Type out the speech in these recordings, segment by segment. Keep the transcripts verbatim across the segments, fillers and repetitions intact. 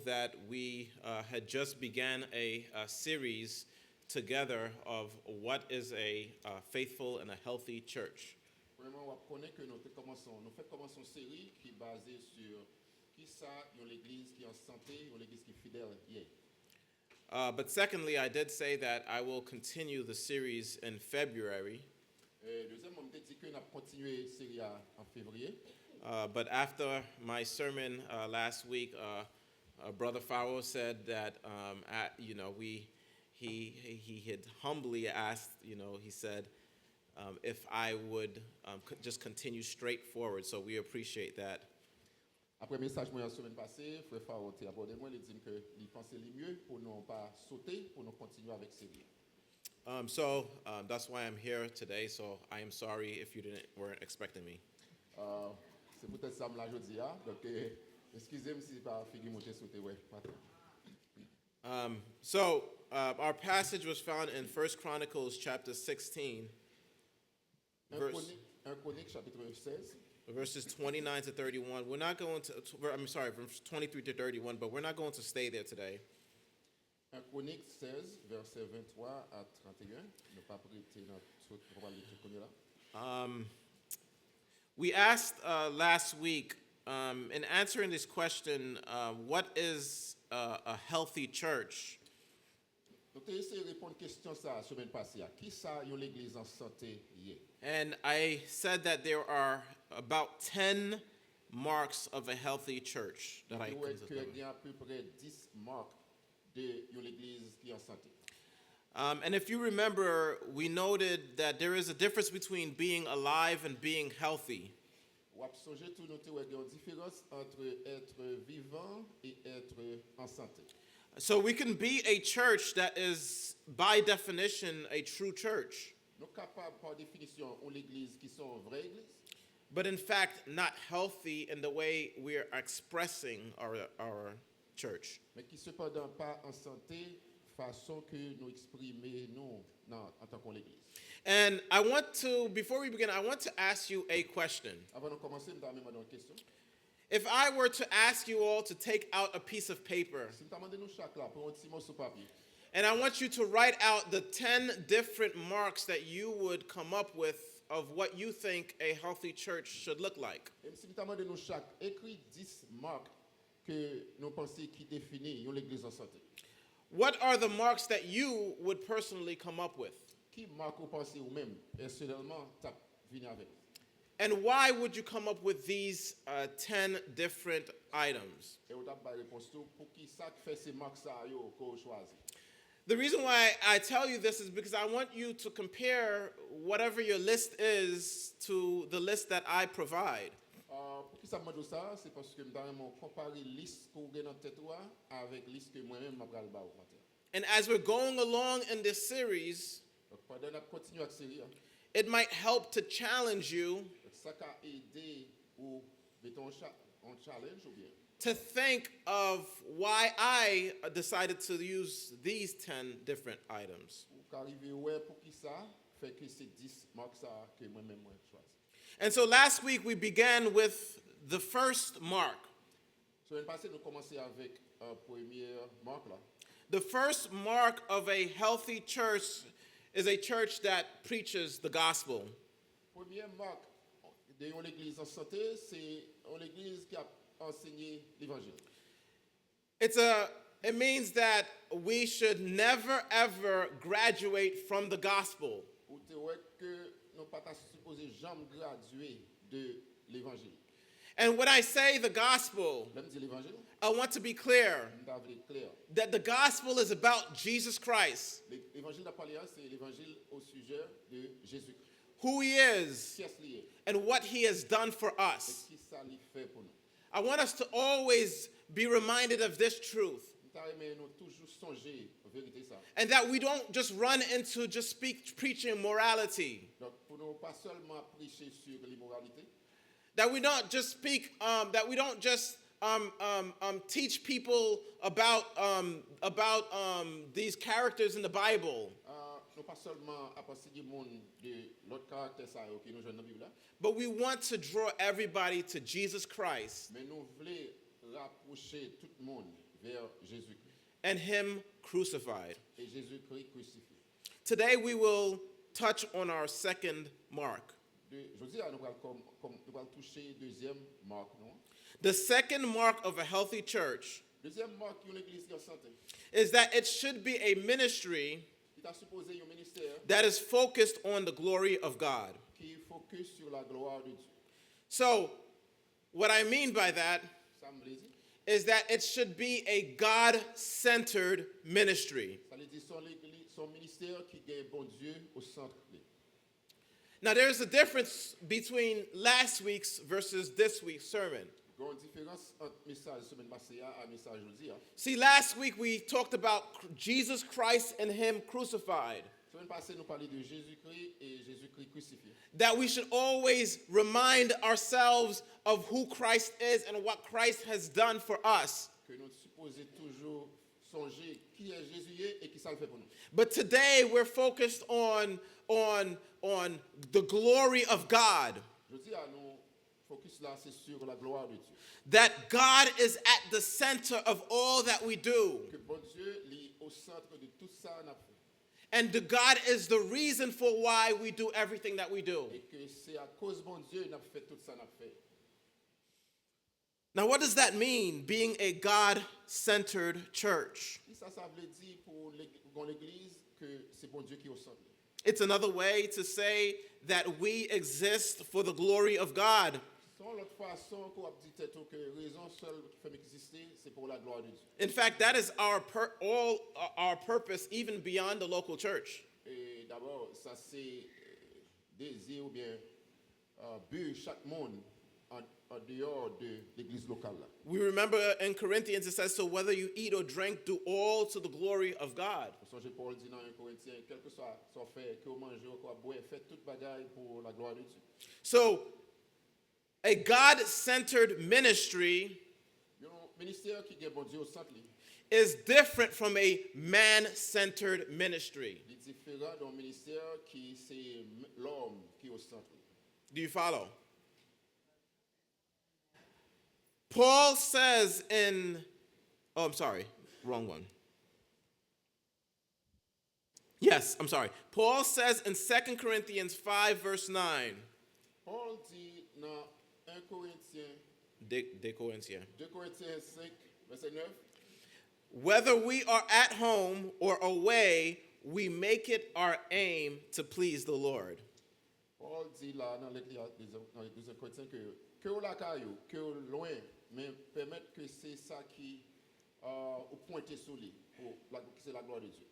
that we uh, had just began a, a series together of what is a uh, faithful and a healthy church. Premyèman, w ap konnen ke nou te kòmanse, nou fèk kòmanse yon seri ki baze sou kisa yon legliz ki an sante, yon legliz ki fidèl ye. Uh, but secondly, I did say that I will continue the series in February. E dezyèmman, m te di ke n ap kontinye seri a an fevriye. Uh, but after my sermon uh, last week, uh, uh, Brother Farrell said that um, at, you know we he he had humbly asked, you know he said um, if I would um, just continue straight forward. So we appreciate that. Apre mesaj mwen an semèn pase, frè Farrell te abòde mwen, li di m ke li panse li mye pou nou pa sote, pou nou kontinye avèk seri a. Um, so um, that's why I'm here today. So I am sorry if you didn't weren't expecting me. Uh, Se poutèt sa m la jodi a. Donk, eskize m si pa figi m ou te sote wè maten. Um, so uh, our passage was found in First Chronicles chapter sixteen, Un verse, Kronik, un Kronik, chapitre seize. Verses twenty-nine to thirty-one. We're not going to, to- I'm sorry, from twenty-three to thirty-one, but we're not going to stay there today. Un Kronik seize, vèsè vennntwa a trannteyen. Nou p ap rete nan tout, nou p ap li tout kounye la. Um, we asked uh, last week, um, in answering this question, uh, what is uh, a healthy church? Nou te eseye reponn kesyon sa a semèn pase a. Kisa yon legliz an sante ye? And I said that there are about ten marks of a healthy church that I Nou wè can ke gen apeprè dis mak de yon legliz ki an sante. Um, and if you remember, we noted that there is a difference between being alive and being healthy. W ap sonje tou nou te wè gen yon diferans antre èt vivan e èt an sante. So we can be a church that is, by definition, a true church. Nou kapab, pa definisyon, yon legliz ki se yon vrè egliz. But in fact, not healthy in the way we are expressing our, our church. Men ki sepandan pa an sante fason ke nou eksprime nou nan antanke yon legliz. And I want to, before we begin, I want to ask you a question. Avan nou kòmanse, m ta renmen mande yon kesyon. If I were to ask you all to take out a piece of paper, Si m ta mande nou chak la pran yon ti mòso papye, and I want you to write out the ten different marks that you would come up with of what you think a healthy church should look like. E si m ta mande nou chak ekri dis mak ke nou panse ki defini yon legliz an sante. What are the marks that you would personally come up with? Ki mak ou panse ou menm, pèsonèlman, t ap vini avèk? And why would you come up with these uh, ten different items? E ou t ap bay repons tou, pou ki sa k fè se mak sa yo ke w chwazi? The reason why I tell you this is because I want you to compare whatever your list is to the list that I provide. Uh, pou ki sa m mande w sa? Se paske m ta renmen w konpare lis ke w gen nan tèt ou a avèk lis ke mwen menm m ap pral ba w maten. And as we're going along in this series, Donk, pandan n ap kontinye ak seri a, it might help to challenge you donk, sa ka ede ou mete yon cha- yon challenge oubyen to think of why I decided to use these ten different items. Ou ka rive wè pou ki sa fè ke se dis mak sa ke mwen menm mwen chwazi. And so last week we began with the first mark. Semèn pase, nou kòmanse avèk uh, premye mak la. The first mark of a healthy church is a church that preaches the gospel. Premye mak de yon legliz an sante, se yon legliz ki ap ansenye levanjil. It's a it means that we should never ever graduate from the gospel. Ou te wè ke nou pa ta sipoze janm gradye de levanjil. And when I say the gospel, Lè m di levanjil, I want to be clear m ta vle klè. That the gospel is about Jesus Christ, Le- Levanjil n ap pale a, se levanjil o sijè de Jezikri. Who he is, Kiyès li ye? And what he has done for E us. Ki sa li fè pou nou? I want us to always be reminded of this truth, M ta renmen nou toujou sonje verite sa. And that we don't just run into just speak preaching morality. Donk, pou nou pa sèlman preche sou limoralite, That we don't just speak, um, that we don't just um, um, um, teach people about, um, about um, these characters in the Bible. ah, nou pa sèlman ap ansenye moun de lòt karaktè sa yo ke nou jwenn nan Bib la, But we want to draw everybody to Jesus Christ. Men nou vle rapwoche tout moun vers Jésus-Christ and Him crucified. et Jésus-Christ crucifié. Today we will touch on our second mark. De, jodi a, nou pral, kòm, kòm, nou pral touche dezyèm mark nou. The second mark of a healthy church Dezyèm mark yon legliz ki an sante. Is that it should be a ministry Li ta sipoze yon ministè that is focused on the glory of God. Ki focus sur la gloire de Dieu. So, what I mean by that Sa m vle di, is that it should be a God centered ministry. Sa vle di se yon legliz, se yon ministè ki gen Bondye o sant li. Now, there's a difference between last week's versus this week's sermon. Gen yon diferans ant mesaj semèn pase a a mesaj jodi a. See, last week we talked about Jesus Christ and Him crucified. Semèn pase nou pale de Jezikri e Jezikri krisifye. That we should always remind ourselves of who Christ is and what Christ has done for us. Ke nou sipoze toujou sonje kiyès Jezi ye e kisa l fè pou nou. But today we're focused on on on the glory of God. Jodi a nou focus la se sur la gloire de Dieu. That God is at the center of all that we do. Ke Bondye li o sant de tout sa n ap fè. And the God is the reason for why we do everything that we do. E ke se akoz Bondye n ap fè tout sa n ap fè. Now, what does that mean, being a God centered church? Kisa sa vle di pou leg- pou yon legliz ke se Bondye ki o sant li? It's another way to say that we exist for the glory of God. Se yon lòt fason ke w ap di tèt ou ke rezon sèl ki fè m egziste se pou la gloire de Dieu. In fact, that is our per- all our purpose, even beyond the local church. E dabò sa se eh, dezi oubyen eh, bi chak moun an an deyò de legliz lokal la. We remember in Corinthians it says, "So whether you eat or drink, do all to the glory of God." Ou sonje Pòl di nan en Korentyen, kèlkeswa sa w fè, ke w manje ou ke w ap bwè, fè tout bagay pou la gloire de Dieu. So, a God centered ministry Yon ministè ki gen Bondye o sant li, is different from a man centered ministry. Li diferan de yon ministè ki se m- lòm ki o sant li. Do you follow? Paul says in, oh, I'm sorry, wrong one. Yes, I'm sorry. Paul says in Second Corinthians five, verse nine, Pòl di nan en Korentyen, De, de Corinthians. de Korentyen senk, vèsè nèf, Whether we are at home or away, we make it our aim to please the Lord. Pòl di la nan lèt li a nan legliz Korentyen ke ke w lakay ou, ke w lwen, men pèmèt ke se sa ki uh, ou pwente sou li, pou la, ki se la gloire de Dieu.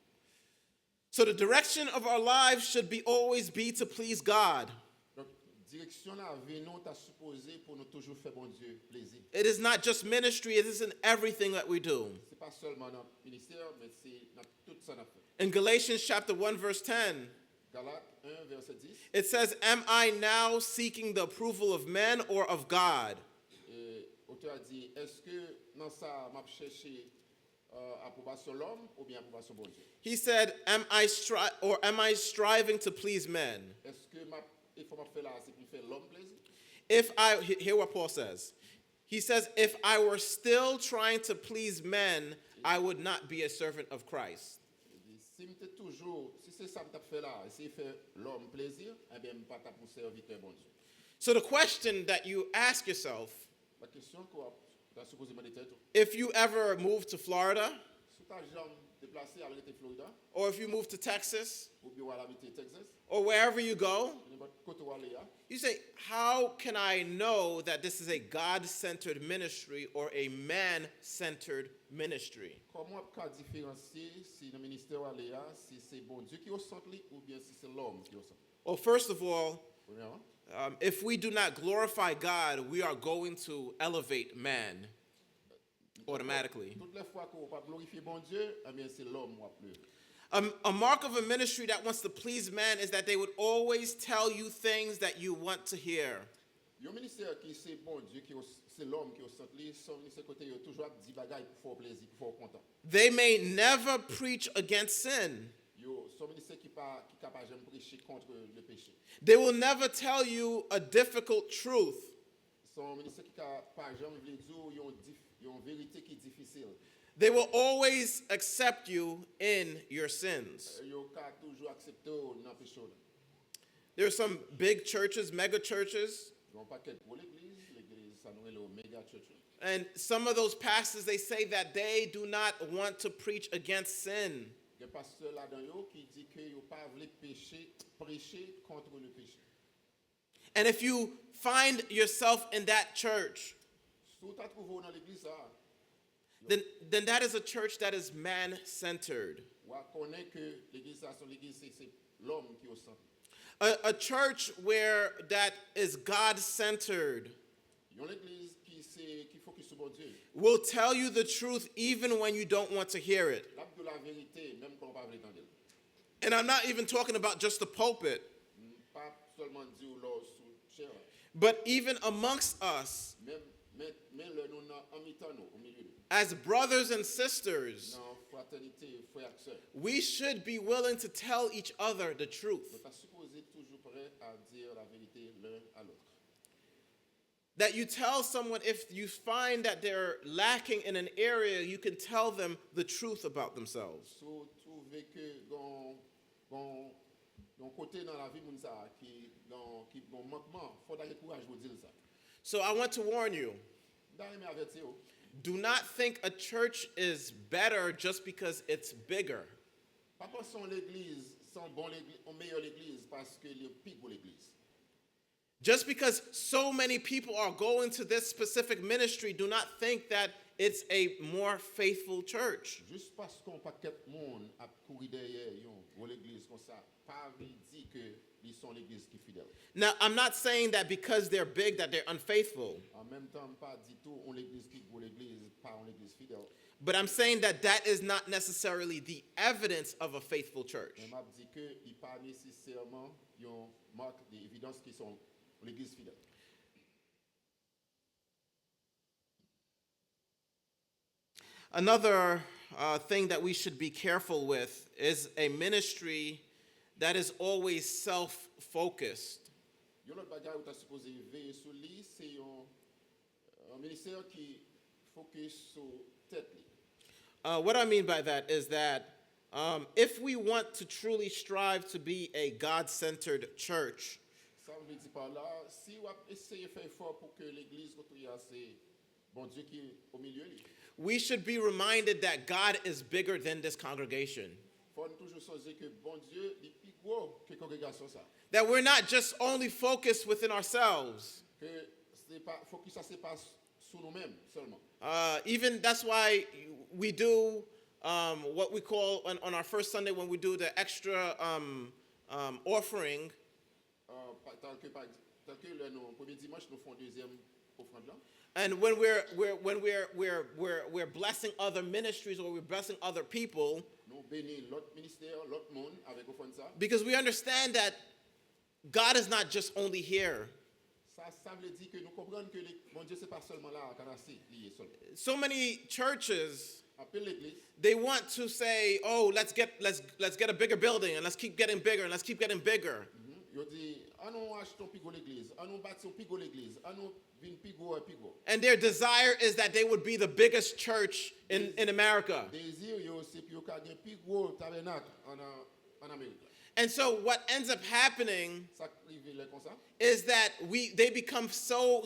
So the direction of our lives should be always be to please God. Donk, direksyon lavi nou ta sipoze pou nou toujou fè Bondye plezi. It is not just ministry, it is in everything that we do. Se pa sèlman nan ministè, men se nan tout sa n ap fè. In Galatians chapter one verse ten, Galat en, vèsè dis, it says, "Am I now seeking the approval of men or of God?" e otè a di, èske nan sa m ap chèche uh, apwobasyon lòm oubyen apwobasyon Bondye? He said, "Am I stri- or am I striving to please men?" Èske m ap efò m ap fè la a se pou m fè lòm plezi? If I he- hear what Paul says. He says, "If I were still trying to please men, I would not be a servant of Christ." Li di, si m te toujou, si se sa m t ap fè la, eseye fè lòm plezi, ebyen m pa t ap yon sèvitè Bondye. So the question that you ask yourself, La kesyon ke w ap ta sipoze mande tèt ou, if you ever move to Florida si w ta janm deplase al rete Florida, or if you move to Texas oubyen w al abite Texas, or wherever you go, nenpòt kote w ale a, you say, "How can I know that this is a God centered ministry or a man centered ministry?" Kòman w ap ka diferansye si nan ministè w ale a, si se Bondye ki o sant li oubyen si se lòm ki o sant li? Well, first of all, Premyèman, um, if we do not glorify God, we are going to elevate man automatically. Tout lè fwa ke w pa glorifye Bondye, ebyen se lòm w ap leve. Um, a mark of a ministry that wants to please man is that they would always tell you things that you want to hear. Yon ministè ki se Bondye ki o- se lòm ki o sant li, se yon ministè kote yo toujou ap di bagay pou fè w plezi, pou fè w kontan. They may never preach against sin. Yo, se yon ministè ki pa ki ka pa janm preche kont le peche. They will never tell you a difficult truth. Se yon ministè ki ka pa janm vle di w yon dif- yon verite ki difisil. They will always accept you in your sins. Yo ka toujou aksepte w nan peche w la. There are some big churches, mega churches, Gen yon pakèt gwo legliz, legliz sa nou rele yo mega church yo. And some of those pastors, they say that they do not want to preach against sin. Gen pastè ladan yo ki di ke yo pa vle peche, preche contre le péché. And if you find yourself in that church, Si w ta twouve w nan legliz sa a, then, then that is a church that is man centered. w a konnen ke legliz sa a se yon legliz se, se lòm ki o sant. A, a church where that is God centered Yon legliz ki se ki fokis sou Bondye. Will tell you the truth even when you don't want to hear it. L ap di w laverite menm kan w pa vle tande l. And I'm not even talking about just the pulpit, M pa sèlman di w lè w sou chè a. But even amongst us, Men, men, men lè nou nan an mitan nou, o milye nou. As brothers and sisters, Nan fratènite, frè ak sè, we should be willing to tell each other the truth. Nou ta sipoze toujou prè a di laverite len a lòt. That you tell someone if you find that they're lacking in an area, you can tell them the truth about themselves. Si w twouve ke gen yon kote nan lavi moun sa a ki gen ki gen mankman, fò w ta gen kouraj pou w di l sa. So I want to warn you. M ta renmen avèti w. Do not think a church is better just because it's bigger. Pa panse yon legliz se yon bon legliz, yon meyè legliz paske li pi gwo legliz. Just because so many people are going to this specific ministry, do not think that it's a more faithful church. Jis paske yon pakèt moun ap kouri dèyè yon gwo legliz konsa, pa vle di ke li se yon legliz ki fidèl. Now, I'm not saying that because they're big that they're unfaithful, An menm tan, m pa di tou yon legliz ki gwo legliz pa yon legliz fidèl. But I'm saying that that is not necessarily the evidence of a faithful church. Men m ap di ke li pa nesesèman yon mak de evidans ki se yon legliz fidèl. Another uh, thing that we should be careful with is a ministry that is always self focused. Yon lòt bagay ou ta sipoze veye sou li, se yon, yon ministè ki fokis sou tèt li. Uh, what I mean by that is that um, if we want to truly strive to be a God centered church, Sa m vle di pa la, si w ap eseye fè efò pou ke legliz kote w ye a se Bondye ki o milye li, we should be reminded that God is bigger than this congregation. Fò n toujou sonje ke Bondye li pi gwo ke kongregasyon sa. That we're not just only focused within ourselves. Ke se pa, fokis sa se pa sou nou menm sèlman. Uh, even that's why we do um, what we call on, on our first Sunday when we do the extra um, um, offering. Uh, pa- tel ke pa, tel ke lè nou premye dimanch nou fè yon dezyèm ofrann lan. And when we're, we're, when we're, we're, we're, we're blessing other ministries or we're blessing other people, Nou beni lòt ministè, lòt moun avèk ofrann sa. Because we understand that God is not just only here. Sa, sa vle di ke nou konprann ke li, Bondye se pa sèlman la a Kanasi li ye sèlman. So many churches, Anpil legliz, they want to say, oh, let's get, let's, let's get a bigger building and let's keep getting bigger and let's keep getting bigger. mhm, yo di, an nou achte yon pi gwo legliz, an nou bati yon pi gwo legliz, an nou vin pi gwo e pi gwo. And their desire is that they would be the biggest church in, in America. Dezi yo se pou yo ka gen pi gwo tabènak an, an Amerik la. And so what ends up happening Sa k rive lè konsa, is that we, they become so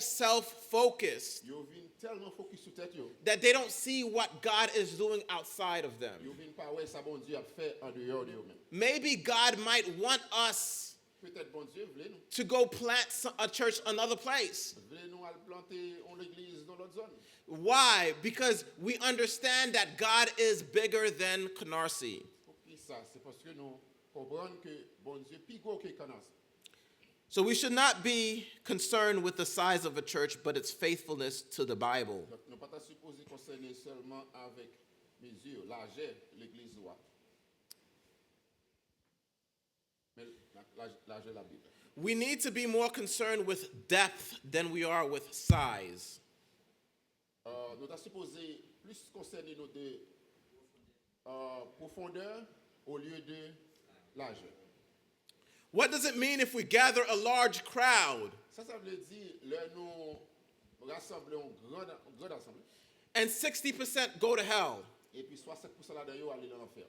self-focused yo vin tèlman fokis sou tèt yo, that they don't see what God is doing outside of them. Yo vin pa wè sa Bondye ap fè an deyò de yo menm. Maybe God might want us Petèt Bondye vle nou. To go plant s- a church another place. Vle nou al plante yon legliz nan lòt zòn. Why? Because we understand that God is bigger than Canarsie. Poukisa? Se paske nou konprann ke Bondye pi gwo ke Kanasi. So we should not be concerned with the size of a church, but its faithfulness to the Bible. Donk, nou pa ta sipoze konsène sèlman avèk mezi, lajè legliz ou a. Men la- laj- lajè Labib. We need to be more concerned with depth than we are with size. Euh, nou ta sipoze plis konsène nou de euh, pwofondè olye de lajè. What does it mean if we gather a large crowd Sa sa vle di lè nou rasanble yon gran, yon gran asanble and sixty percent go to hell? Epi swasant pousan ladan yo ale nan lanfè.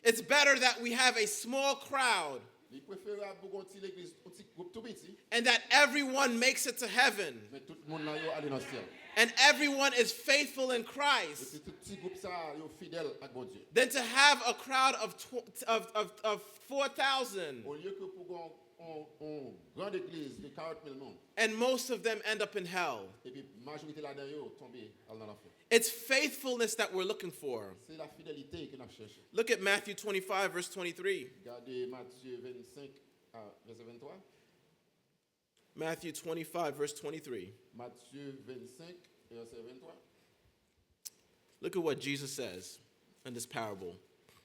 It's better that we have a small crowd Li preferab pou gen yon ti legliz, yon ti gwoup tou piti, and that everyone makes it to heaven men tout moun nan yo ale nan syèl. And everyone is faithful in Christ Epi tout ti gwoup sa a, yo fidèl ak Bondye. Than to have a crowd of, tw- of, of, of four thousand Olye ke pou gen yon, yon, yon gran legliz de karant mil moun, and most of them end up in hell. Epi majorite ladan yo tonbe al nan lanfè. It's faithfulness that we're looking for. Se lafidelite ke n ap chèche. Look at Matthew twenty-five, verse twenty-three. Gade Matye vennsenk, a, vèsè venntwa. Matthew twenty-five, verse twenty-three. Matye vennsenk, vèsè venntwa. Look at what Jesus says in this parable.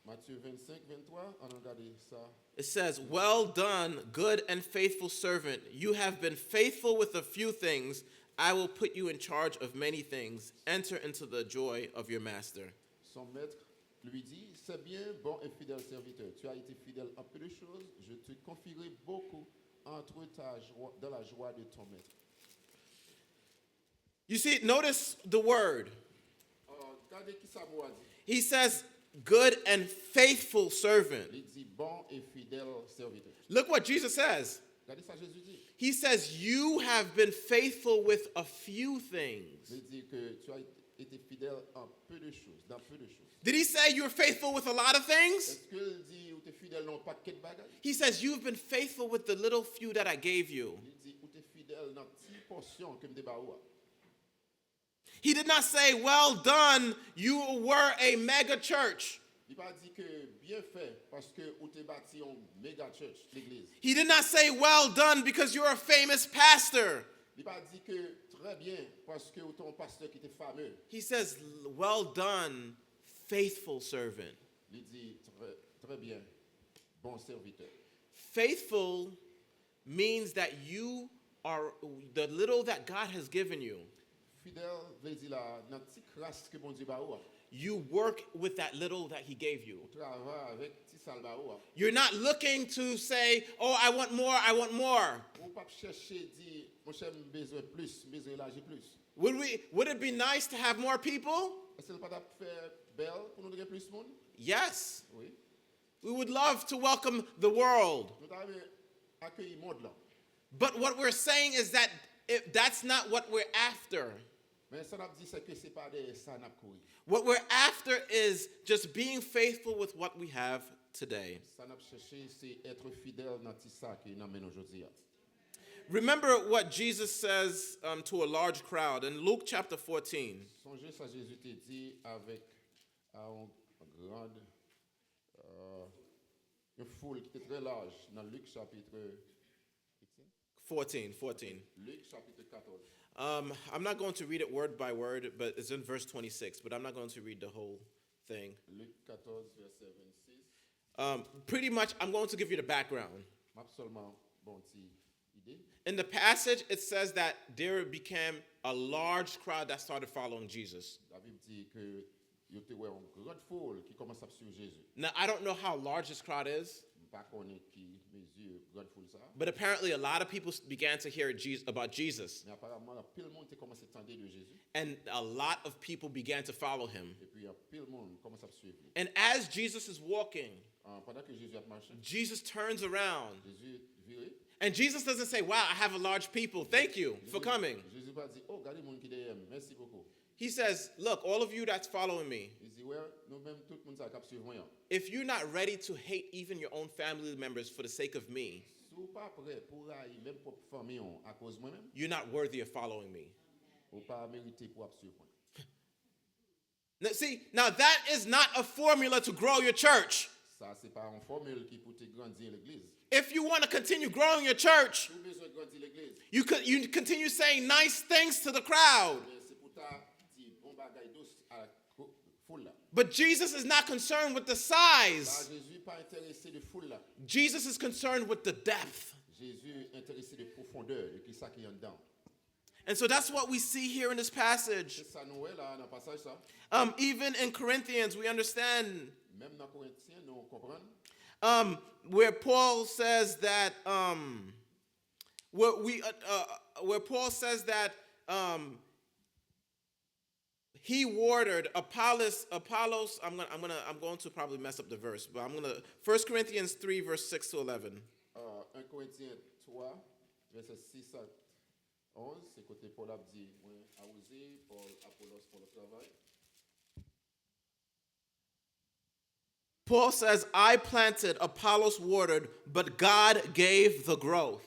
Matye vennsenk, venntwa, ann gade sa. It says, "Well done, good and faithful servant. You have been faithful with a few things. I will put you in charge of many things. Enter into the joy of your master." Son maître lui dit, c'est bien, bon et fidèle serviteur. Tu as été fidèle en peu de choses, je te confierai beaucoup. Entre ta joie, dans la joie de ton maître. You see, notice the word. Uh, gade ki sa mo a di. He says, "Good and faithful servant." Li di, bon e fidèl sèvitè. Look what Jesus says. Gade sa Jezi di. He says, "You have been faithful with a few things." Li di ke tu as été fidèle en peu de choses, dans peu de choses. Did he say, "You're faithful with a lot of things"? Èske l di ou te fidèl nan yon pakèt bagay? He says, "You've been faithful with the little few that I gave you." Li di ou te fidèl nan ti pòsyon ke m te ba ou a. He did not say, "Well done, you were a mega church." Li pa di ke byen fè paske ou te bati yon mega church, legliz. He did not say, "Well done, because you're a famous pastor." Li pa di ke trè byen paske ou te yon pastè ki te fame. He says, "Well done, faithful servant." Li di trè, trè byen, bon sèvitè. Faithful means that you are, the little that God has given you, Fidèl vle di la, nan ti kras ke Bondye ba ou a, you work with that little that He gave you. Ou travay avèk ti sa l ba ou a. You're not looking to say, "Oh, I want more, I want more." Ou p ap chèche di, monchè, m bezwen plis, m bezwen elaji plis. Would we, would it be nice to have more people? Èske l pa t ap fè bèl pou nou te gen plis moun? Yes. Wi. We would love to welcome the world. Nou ta renmen akeyi mond lan. But what we're saying is that it, that's not what we're after. Men sa n ap di se ke se pa dèyè sa n ap kouri. What we're after is just being faithful with what we have today. Sa n ap chèche se èt fidèl nan ti sa ke nan men nou jodi a. Remember what Jesus says um, to a large crowd in Luke chapter fourteen. Sonje sa Jezi te di avèk a yon grand, euh, yon foul ki te trè laj nan Lik chapit fourteen, fourteen. Lik chapit katòz. Um, I'm not going to read it word by word, but it's in verse twenty-six, but I'm not going to read the whole thing. Lik katòz, vèsè vennsis. Um, pretty much, I'm going to give you the background. M ap sèlman ba w ti ide. In the passage, it says that there became a large crowd that started following Jesus. Labib di ke yo te wè yon gran foul ki kòmanse ap swiv Jezi. Now, I don't know how large this crowd is, M pa konnen ki mezi gran foul sa a, but apparently a lot of people s- began to hear Jesus, about Jesus. Men aparamman, anpil moun te kòmanse tande de Jezi, And a lot of people began to follow him. Epi anpil moun kòmanse ap swiv li. And as Jesus is walking, Ah, pandan ke Jezi ap mache, Jesus turns around. Jezi vire. And Jesus doesn't say, "Wow, I have a large people. Thank you for coming." Jezi pa di, "Oh, gade moun ki dèyè m. Mèsi bokou." He says, "Look, all of you that's following me, Li di, "Wè, nou menm tout moun sa k ap swiv mwen an. If you're not ready to hate even your own family members for the sake of me, Si w pa prè pou w rayi menm pwòp fanmi w akoz mwen menm, you're not worthy of following me." Ou pa merite pou w ap swiv mwen. Now, see, now that is not a formula to grow your church. Sa se pa yon fòmil ki pou te grandi legliz. If you want to continue growing your church, Si w bezwen grandi legliz, you could you continue saying nice things to the crowd. Men se pou w ta di bon bagay dous a kou- foul la. But Jesus is not concerned with the size. Jezi pa enterese de foul la. Jesus is concerned with the depth. Jezi enterese de pwofondè, de kisa ki anndan. And so that's what we see here in this passage. Se sa nou wè la nan pasaj sa. Um, even in Corinthians, we understand. Menm nan Korentyen, nou konprann. Um, where Paul says that, um, where we, uh, uh, where Paul says that, um, He watered, Apollos, Apollos, I'm gonna, I'm gonna, I'm going to probably mess up the verse, but I'm gonna, First Corinthians three, verse six to eleven. Ah, un Korentyen twa, vèsè sis a onz, se kote Pòl ap di, mwen awoze, Pòl, Apolos fè lòt travay. Paul says, I planted, Apollos watered, but God gave the growth.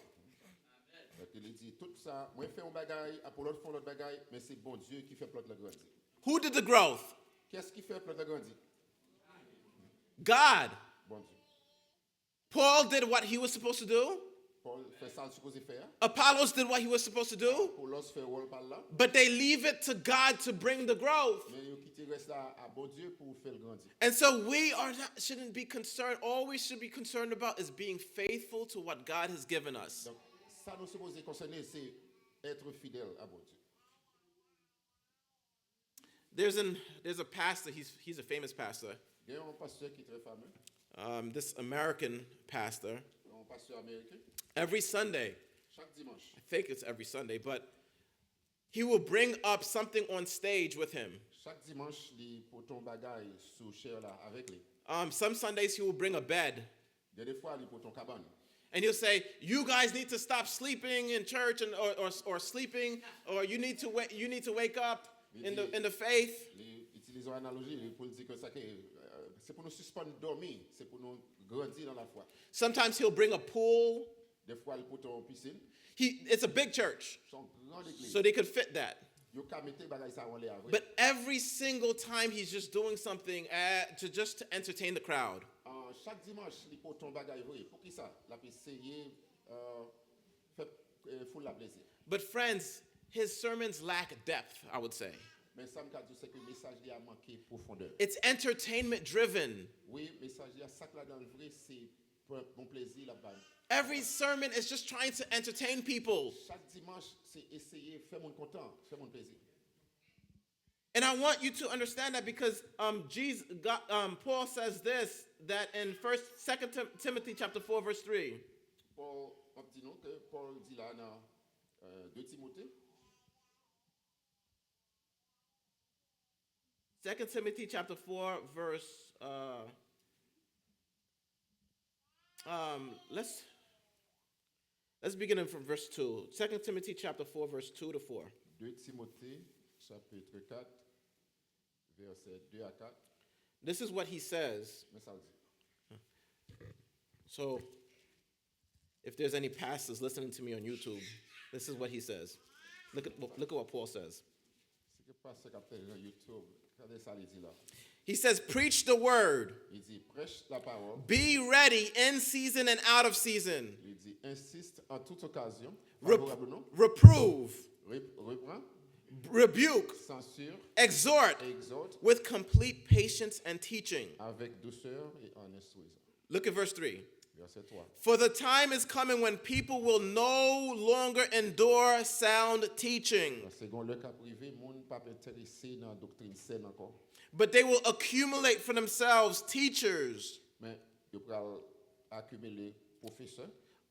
Donk, li di, tout sa, mwen fè yon bagay, Apolos fè yon lòt bagay, men se Bondye ki fè plant la grandi. Who did the growth? Kiyès ki fè plant la grandi? God. Bondye. Paul did what he was supposed to do. Pòl fè sa l sipoze fè a. Apollos did what he was supposed to do. Apolos fè wòl pa l la. But they leave it to God to bring the growth. Men yo kite rès la a Bondye pou fè l grandi. And so we are not, shouldn't be concerned. All we should be concerned about is being faithful to what God has given us. Donk, sa nou sipoze konsène, se être fidèle à Bondye. There's an there's a pastor. He's he's a famous pastor. Gen yon pastè ki trè fame, Um, this American pastor. Yon pastè ameriken. Every Sunday, Chak dimanch. I think it's every Sunday, but he will bring up something on stage with him. Chak dimanch, li pote yon bagay sou chè la avèk li. Um, some Sundays he will bring a bed. Gen de fwa, li pote yon kabann. And he'll say, you guys need to stop sleeping in church and or, or, or sleeping, or you need to wa- you need to wake up in the in the faith. Li itilize yon analoji pou l di ke sa ke, euh, se pou nou sispann dòmi, se pou nou grandi nan lafwa. Sometimes he'll bring a pool. De fwa, li pote yon pisin. He it's a big church, Se yon gran legliz. So they could fit that. Yo ka mete bagay sa yo anlè a vre. But every single time he's just doing something uh, to just to entertain the crowd. Ah, chak dimanch, li pote yon bagay vre. Poukisa? L ap eseye euh, fè euh, foul la plezi. But friends, his sermons lack depth, I would say. Men sa m ka di w, se ke mesaj li a manke pwofondè. It's entertainment driven. Wi, mesaj li a, sa k ladan l vre, se pl- bon plezi l ap bay. Every sermon is just trying to entertain people. Chak dimanch, se eseye fè moun kontan, fè moun plezi. And I want you to understand that because um, Jesus, God, um, Paul says this, that in First, Second Tim- Timothy chapter four, verse three. Pòl ap di nou ke Pòl di la nan euh, de Timote, Second Timothy chapter four, verse. Uh, um, let's let's begin in from verse two. Second Timothy chapter four, verse two to four. De Timote, chapitre quatre, vèsè deux à quatre. This is what he says. Men sa l di. So, if there's any pastors listening to me on YouTube, this is what he says. Look at look at what Paul says. Si gen pastè k ap tande nan YouTube, gade sa li di la. He says, preach the word. Li di, prèch la pawòl. Be ready in season and out of season. Li di, ensiste en toute occasion, Rep- favorablement. Reprove, Rep- Repran, rebuke, censure, exhort exhorte, with complete patience and teaching. Avec douceur et en instruisant. Look at verse three. Verset trois. For the time is coming when people will no longer endure sound teaching, Paske gen lè k ap rive, moun p ap enterese nan doktrin sèn ankò. But they will accumulate for themselves teachers. Men yo pral akimile pwofesè.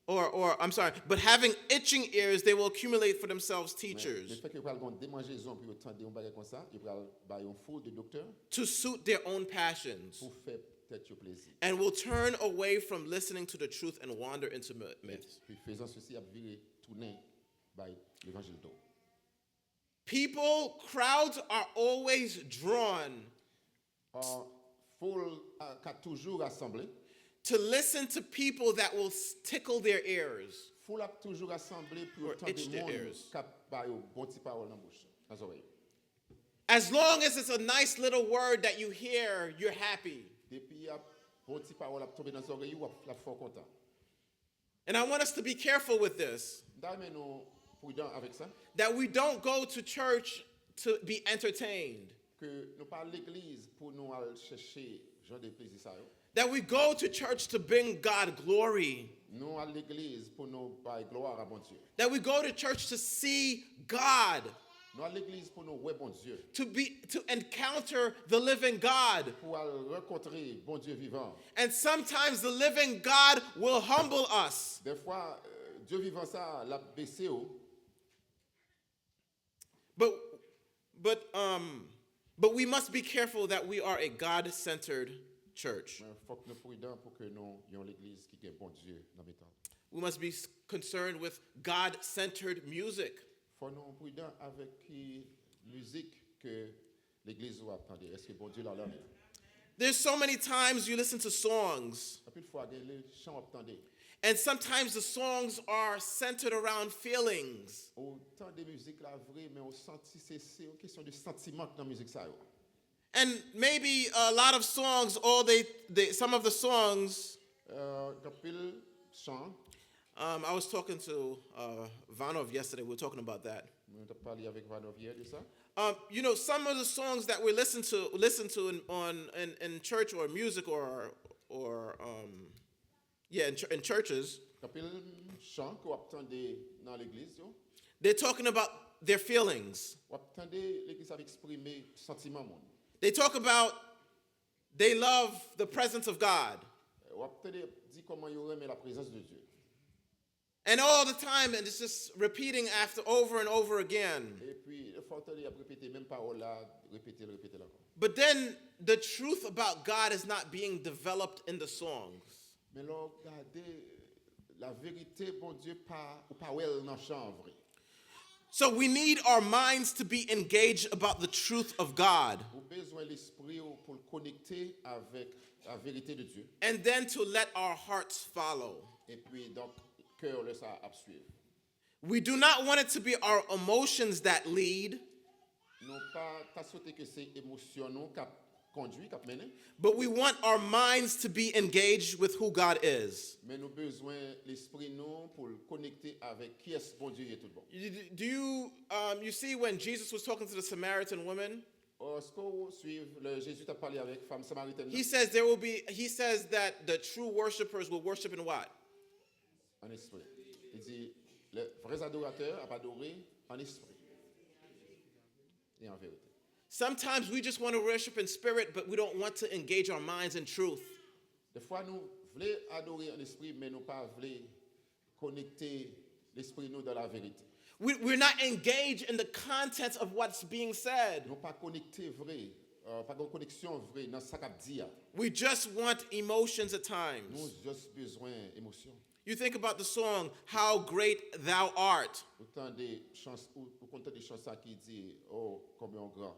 Or, or I'm sorry, but having itching ears, they will accumulate for themselves Men teachers lefètke yo pral gen yon demanjezon pou yo tande yon bagay konsa, yo pral bay yon foul de doktè to suit their own passions, pou fè tèt yo plezi. And will turn away from listening to the truth and wander into mi- myths. Epi fezan sesi, y ap vire tounen bay levanjil do. People, crowds are always drawn Uh, foul uh, ka toujou rasanble. To listen to people that will s- tickle their ears. Foul ap toujou rasanble pou yo Or tande itch their moun ears. K ap ba yo bon ti pawòl nan bouch, nan zòrèy. As long as it's a nice little word that you hear, you're happy. Depi y ap bon ti pawòl ap tonbe nan zòrèy ou, w ap, l ap fè w kontan. And I want us to be careful with this, M ta renmen nou pridan avèk sa. That we don't go to church to be entertained. Ke nou pa al legliz pou nou al chèche jan de plezi sa yo. That we go to church to bring God glory. Nou al legliz pou nou bay glwa a Bondye. That we go to church to see God, Nou al legliz pou nou wè Bondye. To be to encounter the living God. Pou al rankontre Bondye vivan. And sometimes the living God will humble us. Dèfwa, euh, Dye vivan sa a, l ap bese w. But but um But we must be careful that we are a God centered church. Men fòk nou pridan pou ke nou yon legliz ki gen Bondye nan mitan. We must be s- concerned with God centered music. Fò nou pridan avèk ki mizik ke legliz ou ap tande. Èske Bondye la ladan? There's so many times you listen to songs, Anpil fwa gen le chan w ap tande. And sometimes the songs are centered around feelings. Ou tande mizik la vre, men ou santi se se yon kesyon de santiman k nan mizik sa yo. And maybe a lot of songs, all they, they some of the songs, Euh, gen anpil chan. um, I was talking to uh, Vanov yesterday. We were talking about that. Mwen t ap pale avèk Vanov yè de sa. Um, you know, some of the songs that we listen to, listen to in, on in, in church or music or or um, yeah, in, ch- in churches, Gen anpil chan ke w ap tande nan legliz yo. They're talking about their feelings. W ap tande legliz ap eksprime santiman moun. They talk about they love the presence of God. W ap tande di kòman yo renmen la prezans de Dye. And all the time, and it's just repeating after over and over again. Epi fò w tande y ap repete menm pawòl la, repete l, repete l ankò. But then the truth about God is not being developed in the songs. Men lè w gade la verite Bondye pa ou pa wè l nan chan an vre. So we need our minds to be engaged about the truth of God. Ou bezwen lespri w pou l konekte avèk la verite de Dye. And then to let our hearts follow. Epi donk kè w lè sa ap swiv. We do not want it to be our emotions that lead, Nou pa ta swete ke se emosyon nou k ap kondwi, k ap mennen. But we want our minds to be engaged with who God is. Men nou bezwen lespri nou pou l konekte avèk kiyès Bondye ye tout bon. You- Do you um, you see when Jesus was talking to the Samaritan woman? Èske w swiv lè Jezi t ap pale avèk fanm samaritèn He nan? Says there will be. He says that the true worshipers will worship in what? An espri. Li di, les vrais adorateurs ap adore an espri e an verite. Sometimes we just want to worship in spirit, but we don't want to engage our minds in truth. Defwa nou vle adore an espri, men nou pa vle konekte lespri nou dan la verite. We, we're not engaged in the contents of what's being said. Nou pa konekte vre, euh, pa gen koneksyon vre nan sa k ap di a. We just want emotions at times. Nou just bezwen emosyon. You think about the song, How Great Thou Art. Ou tande chans, ou, ou konn tande chans sa ki di, oh, konbyen w gran.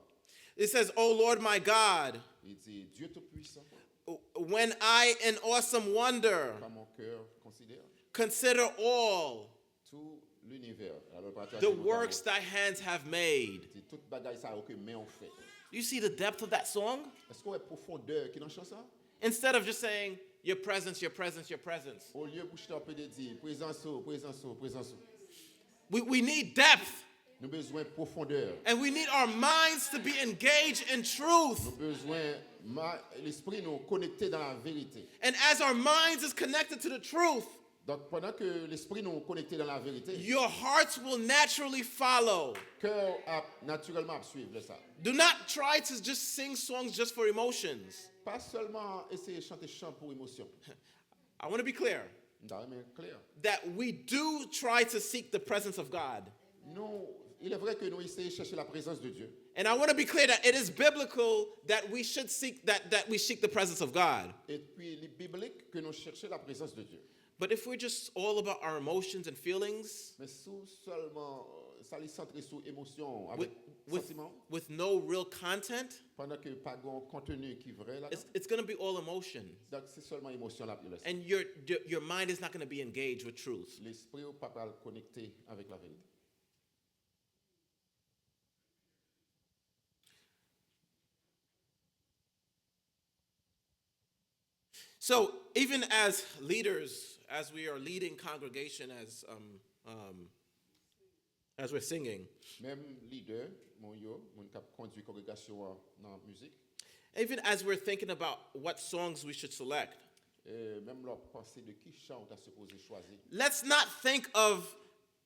It says, Oh Lord my God, Li di, Dye Toupwisan, when I in awesome wonder pa mon cœur considère consider all tout l'univers. Alò, l pa the works thy hands have made. Di tout bagay sa yo ke men w fè. You see the depth of that song? Èske w wè pwofondè ki nan chan sa? Instead of just saying, Your presence, your presence, your presence. Olye pou chita w pede di, prezans ou, prezans ou, prezans ou. We, we need depth. Nou bezwen pwofondè. And we need our minds to be engaged in truth. Nou bezwen ma- lespri nou konekte dan la verite. And as our minds is connected to the truth, Donk, pandan ke lespri nou konekte dan la verite, your hearts will naturally follow. Kè w ap natirèlman ap swiv lè sa. Do not try to just sing songs just for emotions. Pa sèlman eseye chante chan pou emosyon. I want to be clear M ta renmen klè. That we do try to seek the presence of God. Nou, il est vrai que nou eseye chèche la prezans de Dye. And I want to be clear that it is biblical that we should seek that that we seek the presence of God. Epi li biblik ke nou chèche la prezans de Dye. But if we're just all about our emotions and feelings Men si w sèlman, euh, sa li santre sou emosyon w with, avèk with, santiman w, with no real content, pandan ke pa gen yon konteni ki vrè la, it's, it's going to be all emotion. Donk se sèlman emosyon l ap lese. And your, your, your mind is not going to be engaged with truth. Lespri w pa pral konekte avèk la verite. So, even as leaders, as we are leading congregation, as, um, um, as we're singing, Menm lidè, moun yo, moun k ap kondwi kongregasyon an nan mizik, even as we're thinking about what songs we should select, e menm lè w ap panse de ki chan w ta sipoze chwazi, let's not think of,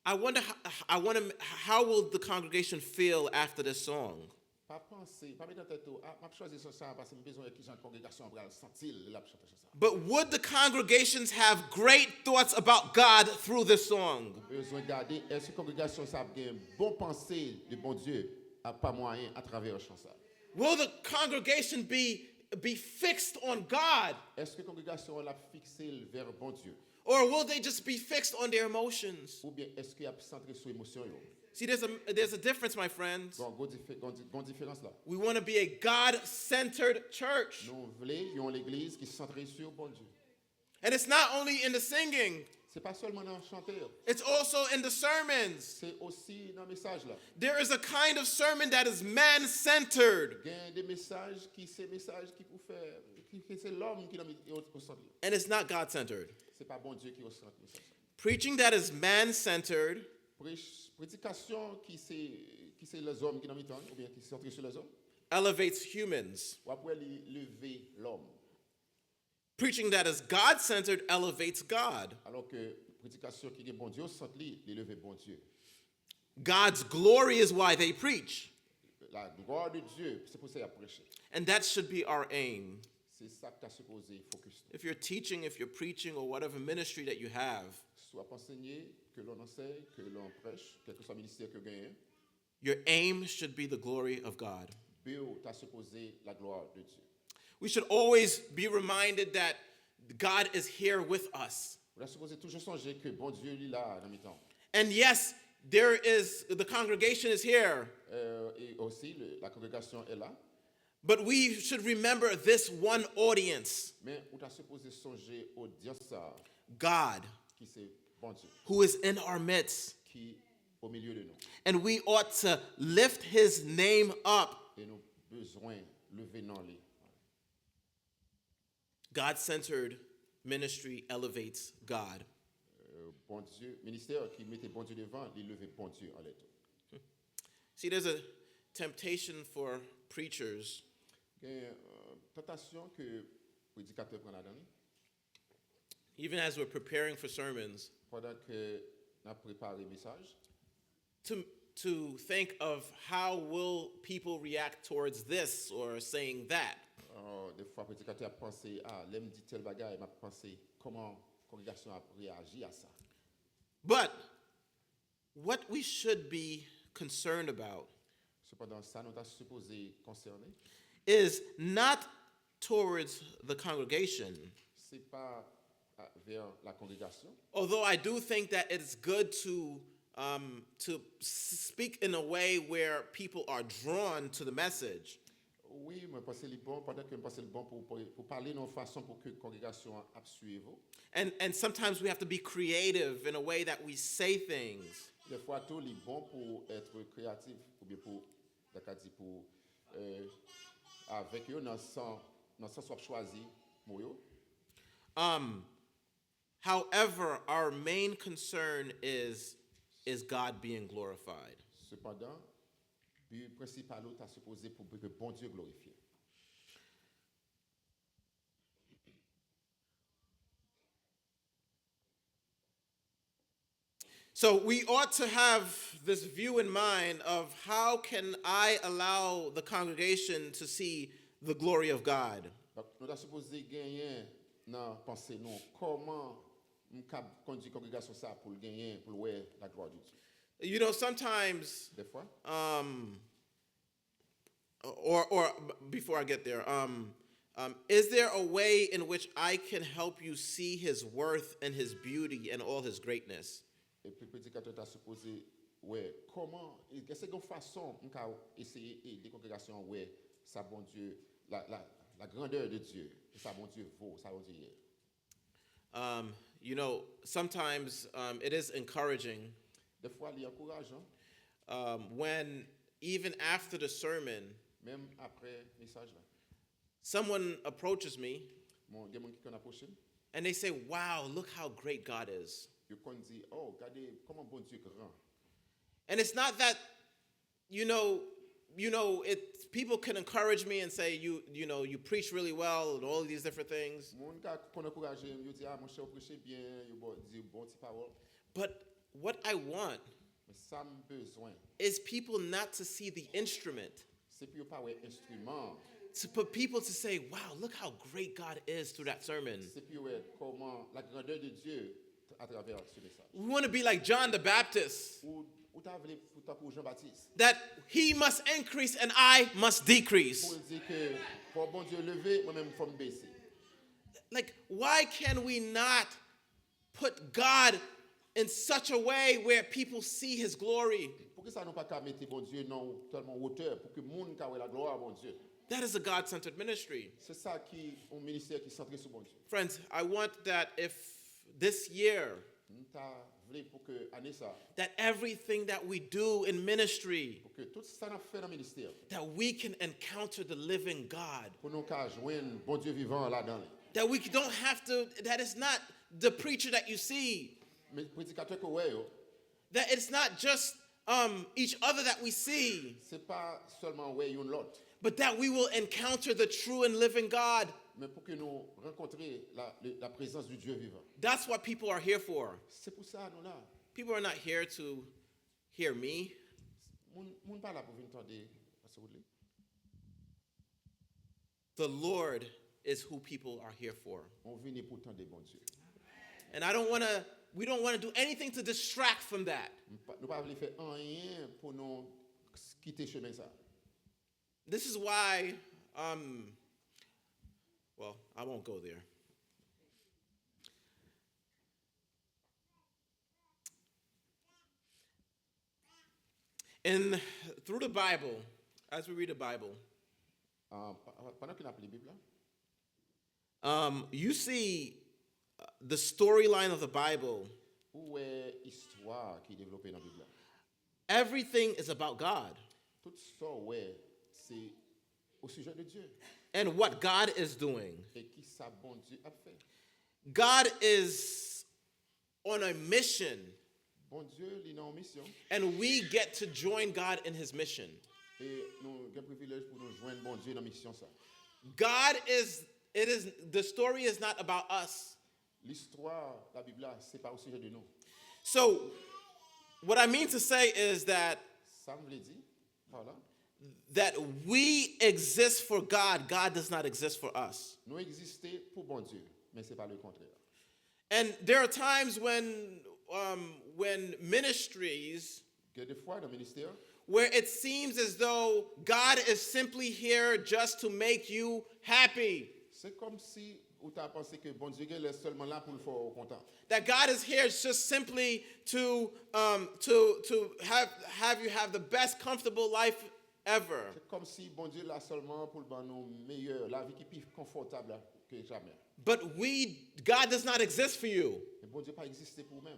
I wonder how, I want to, how will the congregation feel after this song? Pa panse, pa met nan tèt ou, ah, m ap chwazi chan sa a paske m bezwen wè kijan kongregasyon an pral santi l lè l ap chante chan sa a. But would the congregations have great thoughts about God through this song? Ou bezwen gade, èske kongregasyon sa ap gen bon panse de Bondye a pa mwayen atravè chan sa a? Will the congregation be, be fixed on God? Èske kongregasyon an ap fikse l vè Bondye? Or will they just be fixed on their emotions? Oubyen èske y ap santre sou emosyon yo? See, there's a, there's a difference, my friends. Gon, gon, dife, gon, di- gon diferans la. We want to be a God centered church. Nou vle yon legliz ki santre sou Bondye. And it's not only in the singing, Se pa sèlman nan chante yo. It's also in the sermons. Se osi nan mesaj la. There is a kind of sermon that is man centered, Gen de mesaj ki se mesaj ki pou fè, ki, ki se lòm ki nan mi- yo o sant li. And it's not God centered. Se pa Bondye ki o sant mesaj sa. Preaching that is man centered Prech- Predikasyon ki se, ki se lèzòm ki nan mitan, oubyen ki santre sou lèzòm, elevates humans. W ap wè li leve lòm. Preaching that is God centered elevates God. Alò ke predikasyon ki gen Bondye o sant li, li leve Bondye. God's glory is why they preach. La glwa de Dye, se pou sa y ap preche. And that should be our aim. Se sa k ta sipoze fokis nou. If you're teaching, if you're preaching, or whatever ministry that you have, Si w ap ansenye, ke l on ansèy, ke l on prèch, kèlkeswa ministè ke w genyen, your aim should be the glory of God. Bi w ta sipoze la glwa de Dye. We should always be reminded that God is here with us. Ou ta sipoze toujou sonje ke Bondye li la nan mitan w. And yes, there is the congregation is here, Euh, e osi, le- la kongregasyon e la, but we should remember this one audience, men ou ta sipoze sonje odyans sa a, God, ki se Bondye, who is in our midst. Ki o milye de nou. And we ought to lift his name up. E nou bezwen leve non li. God centered ministry elevates God. Euh, Bondye, ministè ki mete Bondye devan, li leve Bondye anlè tou. See, there's a temptation for preachers, Gen euh, tantasyon ke predikatè pran ladan li, even as we're preparing for sermons, pandan ke n ap prepare mesaj, to, to think of how will people react towards this or saying that. euh, defwa predikatè ap panse, a, lè m di tèl bagay, m ap panse kòman kongregasyon ap reyaji a sa. But what we should be concerned about Sepandan, sa nou ta sipoze konsène, is not towards the congregation, se pa a, vè la kongregasyon. Although I do think that it's good to, um, to s- speak in a way where people are drawn to the message. Wi, mwen panse li bon, pandan ke m panse li bon pou, pou, pou pale nan yon fason pou ke kongregasyon an ap swiv ou. And, and sometimes we have to be creative in a way that we say things. Defwa tou, li bon pou èt kreyatif, oubyen pou, dakadi pou, euh, avèk yo nan sans, nan sans w ap chwazi mo yo. Um, however, our main concern is, is God being glorified. Sepandan, bi prensipal ou ta sipoze pou ke Bondye glorifye. So we ought to have this view in mind of how can I allow the congregation to see the glory of God? Donk, nou ta sipoze genyen nan panse nou, kòman m kab kondui kongregasyon sa pou l genyen, pou l wè la glwa de Dye. You know, sometimes, Defwa, um, or, or b- before I get there, um, um, is there a way in which I can help you see his worth and his beauty and all his greatness? epi predikatè ta sipoze wè kòman, èske gen yon fason m ka eseye ede kongregasyon an wè sa Bondye, la, la, la grandeur de Dieu, sa Bondye vo, sa Bondye ye. Um, you know, sometimes um, it is encouraging Defwa, li ankourajan, um, when, even after the sermon, menm apre mesaj la. Someone approaches me Bon, gen moun ki konn apwoche m, and they say, "Wow, look how great God is." Yo konn di, oh, gade kòman Bondye gran. And it's not that, you know, you know, it people can encourage me and say, "You, you know, you preach really well," and all of these different things. Moun ka konn ankouraje m, yo di, ah, monchè, ou preche byen, yo ba w- di bon ti pawòl. But what I want Men sa m bezwen, is people not to see the instrument, se pou yo pa wè enstriman an. To, for people to say, "Wow, look how great God is," through that sermon. Se pou yo wè kòman la grandeur de Dieu atravè se mesaj. We want to be like John the Baptist. Ou Ou ta vle pou tankou Jan Batis. That he must increase and I must decrease. Pou l di ke fò Bondye leve, mwen menm fò m bese. Like, why can we not put God in such a way where people see his glory? Poukisa nou pa ka mete Bondye nan tèlman wotè pou ke moun ka wè laglwa a Bondye? That is a God centered ministry. Se sa ki yon ministè ki santre sou Bondye. Friends, I want that if this year, M ta vle pou ke ane sa, that everything that we do in ministry, pou ke tout sa n ap fè nan ministè, that we can encounter the living God. Pou nou ka jwenn Bondye vivan ladan li. That we don't have to, that it's not the preacher that you see, Men predikatè ke w wè yo, that it's not just um, each other that we see, se pa sèlman wè youn lòt, but that we will encounter the true and living God. Men pou ke nou rankontre la, le- la prezans du Dieu vivant. That's what people are here for. Se pou sa nou la. People are not here to hear me. Moun, moun pa la pou vin tande Pastor Woodley. The Lord is who people are here for. Nou vini pou tande Bondye. And I don't want to, we don't want to do anything to distract from that. M pa- Nou pa vle fè anyen pou nou kite chemen sa. This is why, um, well, I won't go there. And through the Bible, as we read the Bible, Ah, pa- pa- pandan ke n ap li Bib la, um, you see uh, the storyline of the Bible. Ou wè istwa ki devlope nan Bib la. Everything is about God. Tout sa w wè se o sijè de Dye. And what God is doing. E ki sa Bondye ap fè. God is on a mission, Bondye li nan yon misyon. And we get to join God in his mission. E nou gen privilèj pou nou jwenn Bondye nan misyon sa. God is, it is, the story is not about us. Listwa la Bib la, se pa o sijè de nou. So, what I mean to say is that Sa m vle di pa la, that we exist for God, God does not exist for us. Nou egziste pou Bondye, men se pa le kontrè. And there are times when, um, when ministries, Gen de fwa nan ministè, where it seems as though God is simply here just to make you happy. Se kòm si ou ta panse ke Bondye gen lè sèlman la pou l fè w kontan. That God is here just simply to, um, to, to have, have you have the best comfortable life ever. Se kòm si Bondye la sèlman pou l ban nou meyè lavi ki pi konfòtab la ke jamè. But we, God does not exist for you. Men Bondye pa egziste pou ou menm.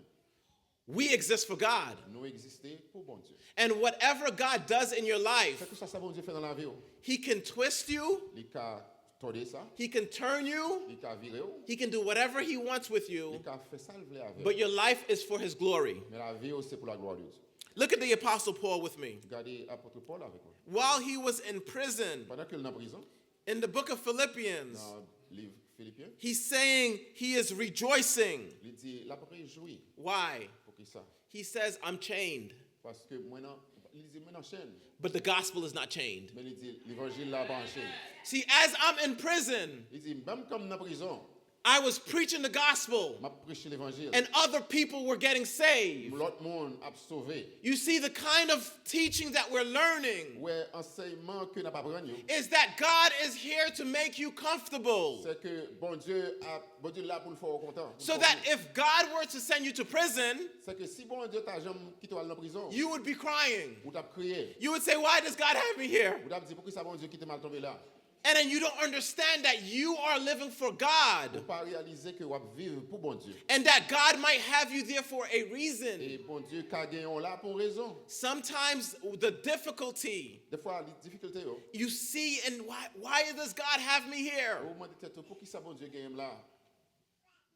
We exist for God. Nou egziste pou Bondye. And whatever God does in your life, Kèlkeswa sa Bondye fè nan lavi w, He can twist you, li ka tòde sa, He can turn you, li ka vire w, He can do whatever He wants with li you, ka fè sa l vle avè w. But your life is for His glory. Men lavi w se pou laglwa de Dye. Look at the Apostle Paul with me. Gade apot Pòl avèk mwen. While he was in prison, Pandan ke l nan prizon, in the book of Philippians, nan liv Filipyen, he's saying he is rejoicing. Li di l ap rejwi. Why? Poukisa? He says, I'm chained, Paske mwen nan, li di mwen nan chenn. But the gospel is not chained. Men li di levanjil la pa an chenn. See, as I'm in prison, Li di menm kan m nan prizon, I was preaching the gospel, m ap preche levanjil. And other people were getting saved. Lòt moun ap sove. You see, the kind of teaching that we're learning Ou wè ansèyman ke n ap aprann yo, is that God is here to make you comfortable. Se ke Bondye ap, Bondye la pou l fè w kontan. So that if God were to send you to prison, Se ke si Bondye ta janm kite w al nan prizon, you would be crying. Ou t ap kriye. You would say, Why does God have me here? Ou t ap di poukisa Bondye kite m al tonbe la? And then you don't understand that you are living for God. Ou pa reyalize ke w ap viv pou Bondye. And that God might have you there for a reason. E Bondye ka genyen w la pou yon rezon. Sometimes the difficulty Defwa li difikilte yo, you see and why, why does God have me here? Ou mande tèt ou poukisa Bondye genyen m la?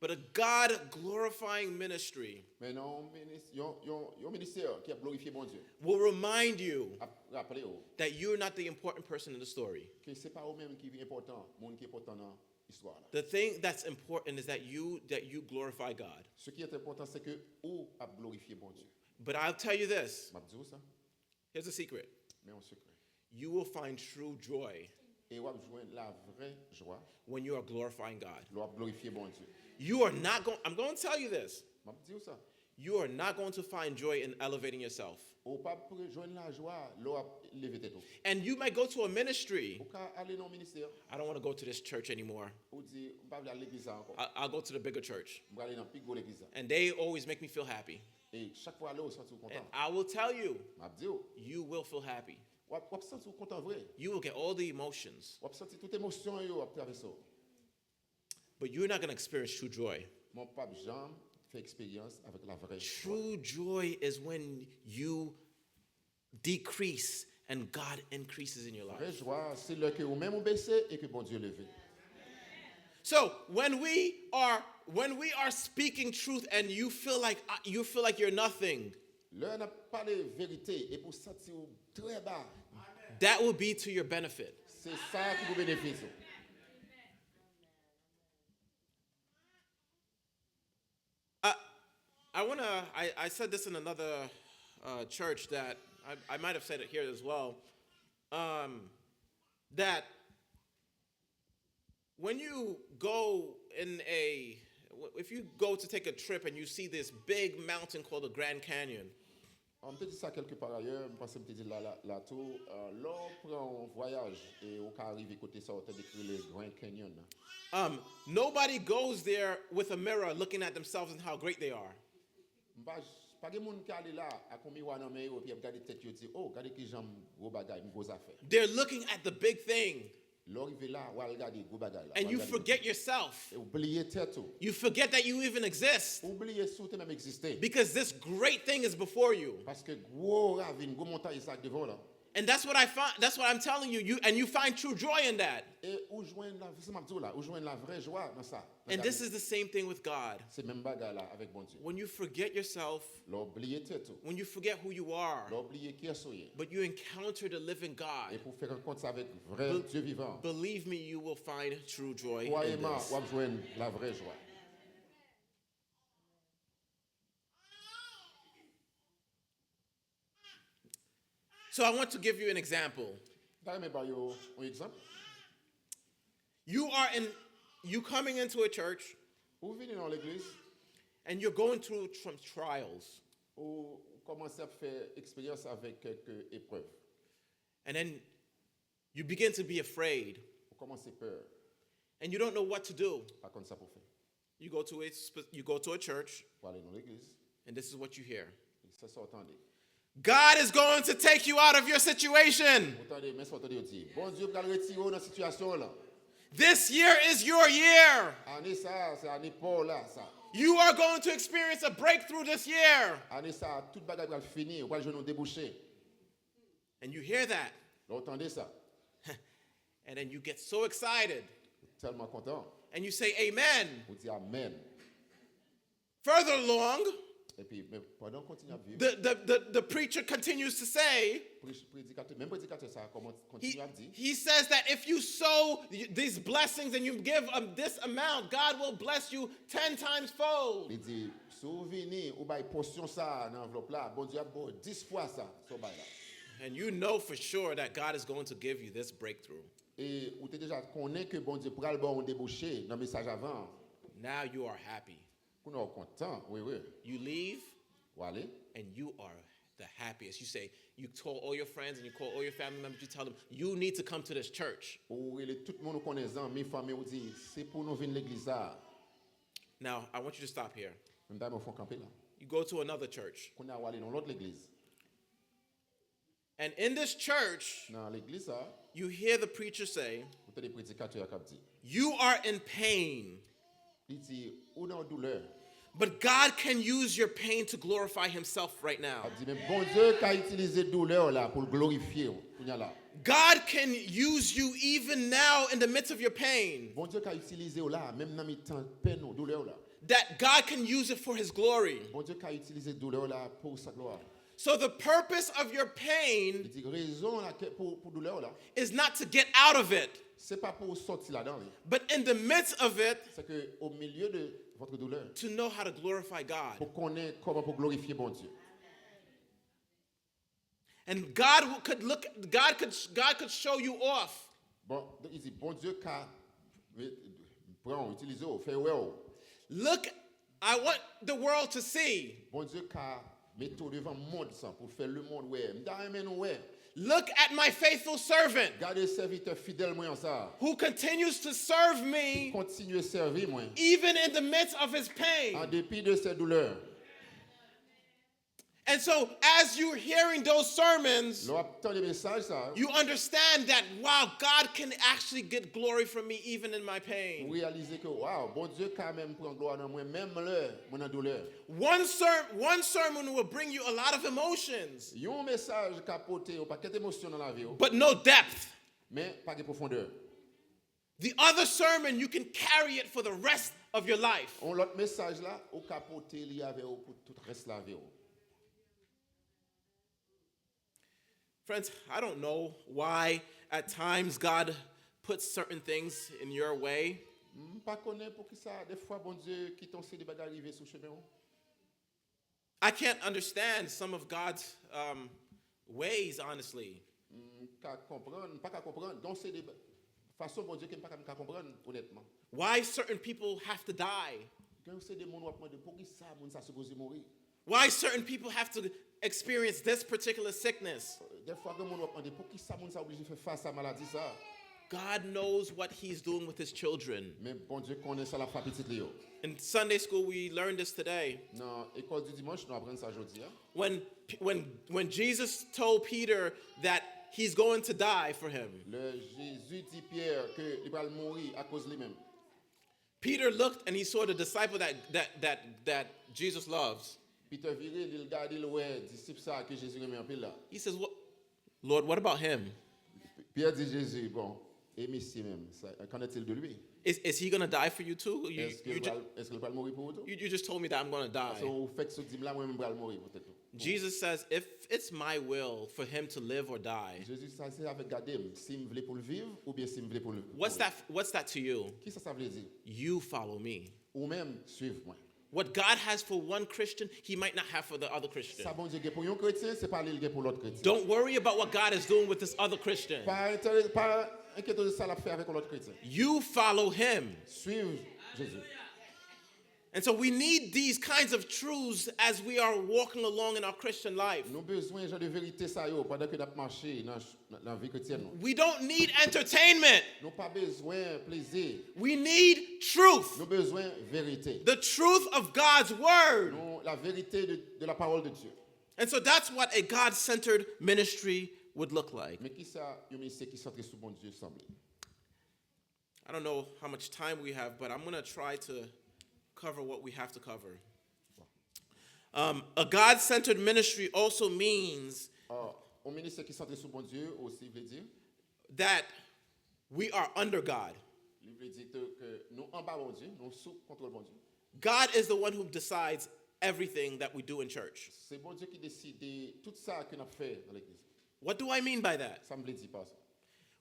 But a God glorifying ministry Men nan yon minis- yon- yon- yon ministè ki ap glorifye Bondye will remind you ap raple w that you're not the important person in the story. Ke se pa ou menm ki pi enpòtan, moun ki enpòtan nan istwa la. The thing that's important is that you that you glorify God. Ce qui est important, c'est que ou ap glorifye Bondye. But I'll tell you this. M ap di w sa, Here's a secret. Men yon sekrè. You will find true joy E w ap jwenn la vrè jwa when you are glorifying God. lè w ap glorifye Bondye. You are not going, I'm going to tell you this. M ap di w sa. You are not going to find joy in elevating yourself. Ou p ap jwenn lajwa lè w ap leve tèt ou. And you might go to a ministry. Ou ka ale nan ministè. I don't want to go to this church anymore. Ou di, "M pa vle al legliz sa ankò. I- I'll go to the bigger church. M prale nan pi gwo legliz la." And they always make me feel happy. E chak fwa lè w santi w kontan, And I will tell you, m ap di w, you will feel happy. W ap, w ap santi w kontan vre. You will get all the emotions, W ap santi tout emosyon yo ap travèse w. But you're not going to experience true joy. Men w p ap janm fè eksperyans avèk lavrè jwa. True joy is when you decrease and God increases in your life. Vrè jwa, se lè ke ou menm ou bese e ke Bondye leve. So when we are when we are speaking truth and you feel like uh, you feel like you're nothing, Lè n ap pale verite epi w santi w trè ba, that will be to your benefit. Se sa ki pou benefis ou. I, I want to, I, I said this in another uh, church that I, I might have said it here as well. Um, that when you go in a, if you go to take a trip and you see this big mountain called the Grand Canyon, M te di sa kèlke par ayè, m panse m te di l la, la, la tou. Lè w pran yon vwayaj e ou ka rive kote sa w te dekri le Grand Canyon nan. Um, nobody goes there with a mirror looking at themselves and how great they are. M pa, pa gen moun ki ale la ak yon miwa nan men yo epi y ap gade tèt yo di, "Oh, gade ki jan m gwo bagay, m gwo zafè." They're looking at the big thing. Lè w rive la, w al gade gwo bagay la. And you forget yourself. E w bliye tèt ou. You forget that you even exist. Ou bliye si w te menm egziste. Because this great thing is before you. Paske gwo ravin, gwo montay sa k devan w lan. And that's what I find that's what I'm telling you. You and you find true joy in that. E ou jwenn la, se m ap di w la, ou jwenn la vrè jwa nan sa. And this is the same thing with God. Se menm bagay la avèk Bondye. When you forget yourself, Lè w bliye tèt ou. When you forget who you are, Lè w bliye kiyès ou ye. But you encounter the living God, E pou w fè rankont sa avèk vrè Be- Dye vivan. Believe me, you will find true joy in Kwaye m, w this. Ap jwenn la vrè jwa. So I want to give you an example. M ta renmen ba yo yon egzanp. You are in you coming into a church Ou vini nan legliz, and you're going through some trials. Ou kòmanse ap fè eksperyans avèk kèk eprèv. And then you begin to be afraid Ou kòmanse pè. And you don't know what to do. Pa konn sa pou fè. You go to a sp- you go to a church Ou ale nan legliz, and this is what you hear. se sa w tande. God is going to take you out of your situation. Ou tande, men sa w tande yo di. Bondye pral retire w nan sitiyasyon w lan. This year is your year. Ane sa, se ane pa w la sa. You are going to experience a breakthrough this year. Ane sa, tout bagay pral fini, ou pral jwenn yon debouche. And you hear that. Lè w tande sa, And then you get so excited. Ou tèlman kontan. And you say amen. Ou di amen. Further along, Epi, men pandan w kontinye ap viv, the, the, the, the preacher continues to say, pri- predikatè, menm predikatè sa a kòman he, kontinye ap di, he says that if you sow these blessings and you give um, this amount, God will bless you ten times fold. Li di, si w vini, ou bay pòsyon sa a nan anvlòp la, Bondye ap ba w dis fwa sa, sa w bay la. And you know for sure that God is going to give you this breakthrough. E ou te deja konnen ke Bondye pral ba w yon debouche nan mesaj avan an. Now you are happy. Kounye a w kontan, wi, wi. You leave W ale, and you are the happiest. You say, you call all your friends and you call all your family members, you tell them, you need to come to this church. Ou rele tout moun ou konnen, zanmi, fanmi, ou di, se pou nou vin legliz sa a. Now, I want you to stop here. M ta renmen w fè w kanpe la. You go to another church. Kounye a w ale nan lòt legliz. And in this church, Nan legliz sa a, you hear the preacher say, ou tande predikatè a k ap di, you are in pain, li di, ou nan doulè. But God can use your pain to glorify himself right now. Ap di, men Bondye ka itilize doulè w la pou l glorifye w kounye a la. God can use you even now in the midst of your pain. Bondye ka itilize w la, menm nan mitan pèn ou, doulè w la. That God can use it for his glory. Bondye ka itilize doulè w la pou sa glwa. So the purpose of your pain Li di rezon la ke pou, pou doulè w la, is not to get out of it, se pa pou w sòti ladan li, but in the midst of it, se ke o milye de votre douleur, to know how to glorify God. Pou konnen kòman pou glorifye Bondye. And God w- could look, God could, God could show you off. Bon, li di Bondye ka pran w, itilize w, fè wè w. Look, I want the world to see. Bondye ka mete w devan mond sa pou fè lemonn wè. M ta renmen nou wè. Look at my faithful servant Gade sèvitè fidèl mwen an sa. Who continues to serve me Kontinye sèvi mwen. Even in the midst of his pain. An depi de sè doulè. And so, as you're hearing those sermons, Lè w ap tande mesaj sa, you understand that, wow, God can actually get glory from me even in my pain. Ou reyalize ke, waw, Bondye ka menm pran glwa nan mwen, menm lè mwen nan doulè. One, ser- one sermon will bring you a lot of emotions, Yon mesaj ka pote yon pakèt emosyon nan lavi w, but no depth. Men pa gen pwofondè. The other sermon, you can carry it for the rest of your life. Yon lòt mesaj la, ou ka pote li avè w pou tout rès lavi w. Friends, I don't know why at times God puts certain things in your way. M pa konnen poukisa defwa Bondye kite yon seri de bagay rive sou chemen w. I can't understand some of God's um, ways, honestly. M ka konprann, m pa ka konprann. Gen yon seri de ba- fason Bondye ke m pa ka, m ka konprann, onètman. Why certain people have to die. Gen yon seri de moun w ap mande poukisa moun sa sipoze mouri. Why certain people have to experience this particular sickness. Defwa gen moun w ap mande poukisa moun sa oblije fè fas a maladi sa. God knows what he's doing with his children. Men Bondye konnen sa l ap fè pitit li yo. In Sunday school, we learned this today. Nan ekòl di dimanch, nou aprann sa jodi a. When, when, when Jesus told Peter that he's going to die for him, Lè Jezi di Pyè ke li pral mouri akoz li menm, Peter looked and he saw the disciple that, that, that, that Jesus loves. Pita vire, li l gade, l wè disip sa ke Jezi renmen anpil la. He says, "What, Lord, what about him? Pyè di Jezi, bon, e misye menm, sa, qu'en est-il de lui? Is, is he going to die for you too? You, Èske you, l ju- pral, èske l pral mouri pou ou tou? you, you just told me that I'm going to die." Paske ou fèk sot di m la, mwen menm pral mouri pou tèt ou. Jesus says, "If it's my will for him to live or die, Jezi sa se avèk gade m, si m vle pou l viv oubyen si m vle pou l what's mouri. That, what's that to you? Kisa sa vle di? You follow me." Ou menm, swiv mwen. What God has for one Christian, he might not have for the other Christian. Sa Bondye gen pou yon kretyen, se pa li l gen pou lòt kretyen. Don't worry about what God is doing with this other Christian. Pa enterese, pa enkyete w de sa l ap fè avèk yon lòt kretyen. You follow him. Swiv Jezi. And so we need these kinds of truths as we are walking along in our Christian life. Nou bezwen jan de verite sa yo pandan ke n ap mache nan, nan, nan vi kretyèn nou. We don't need entertainment. Nou pa bezwen plezi. We need truth. Nou bezwen verite. The truth of God's word. Nou, la vérité de, de la parole de Dieu. And so that's what a God centered ministry would look like. Men kisa yon ministè ki santre sou Bondye sanble? I don't know how much time we have, but I'm going to try to cover what we have to cover. Um, a God centered ministry also means Ah, yon ministè ki santre sou Bondye osi vle di that we are under God. Li vle di ke, ke nou anba Bondye, nou sou kontwòl Bondye. God is the one who decides everything that we do in church. Se Bondye ki deside tout sa ke n ap fè nan legliz. What do I mean by that? Sa m vle di pa sa.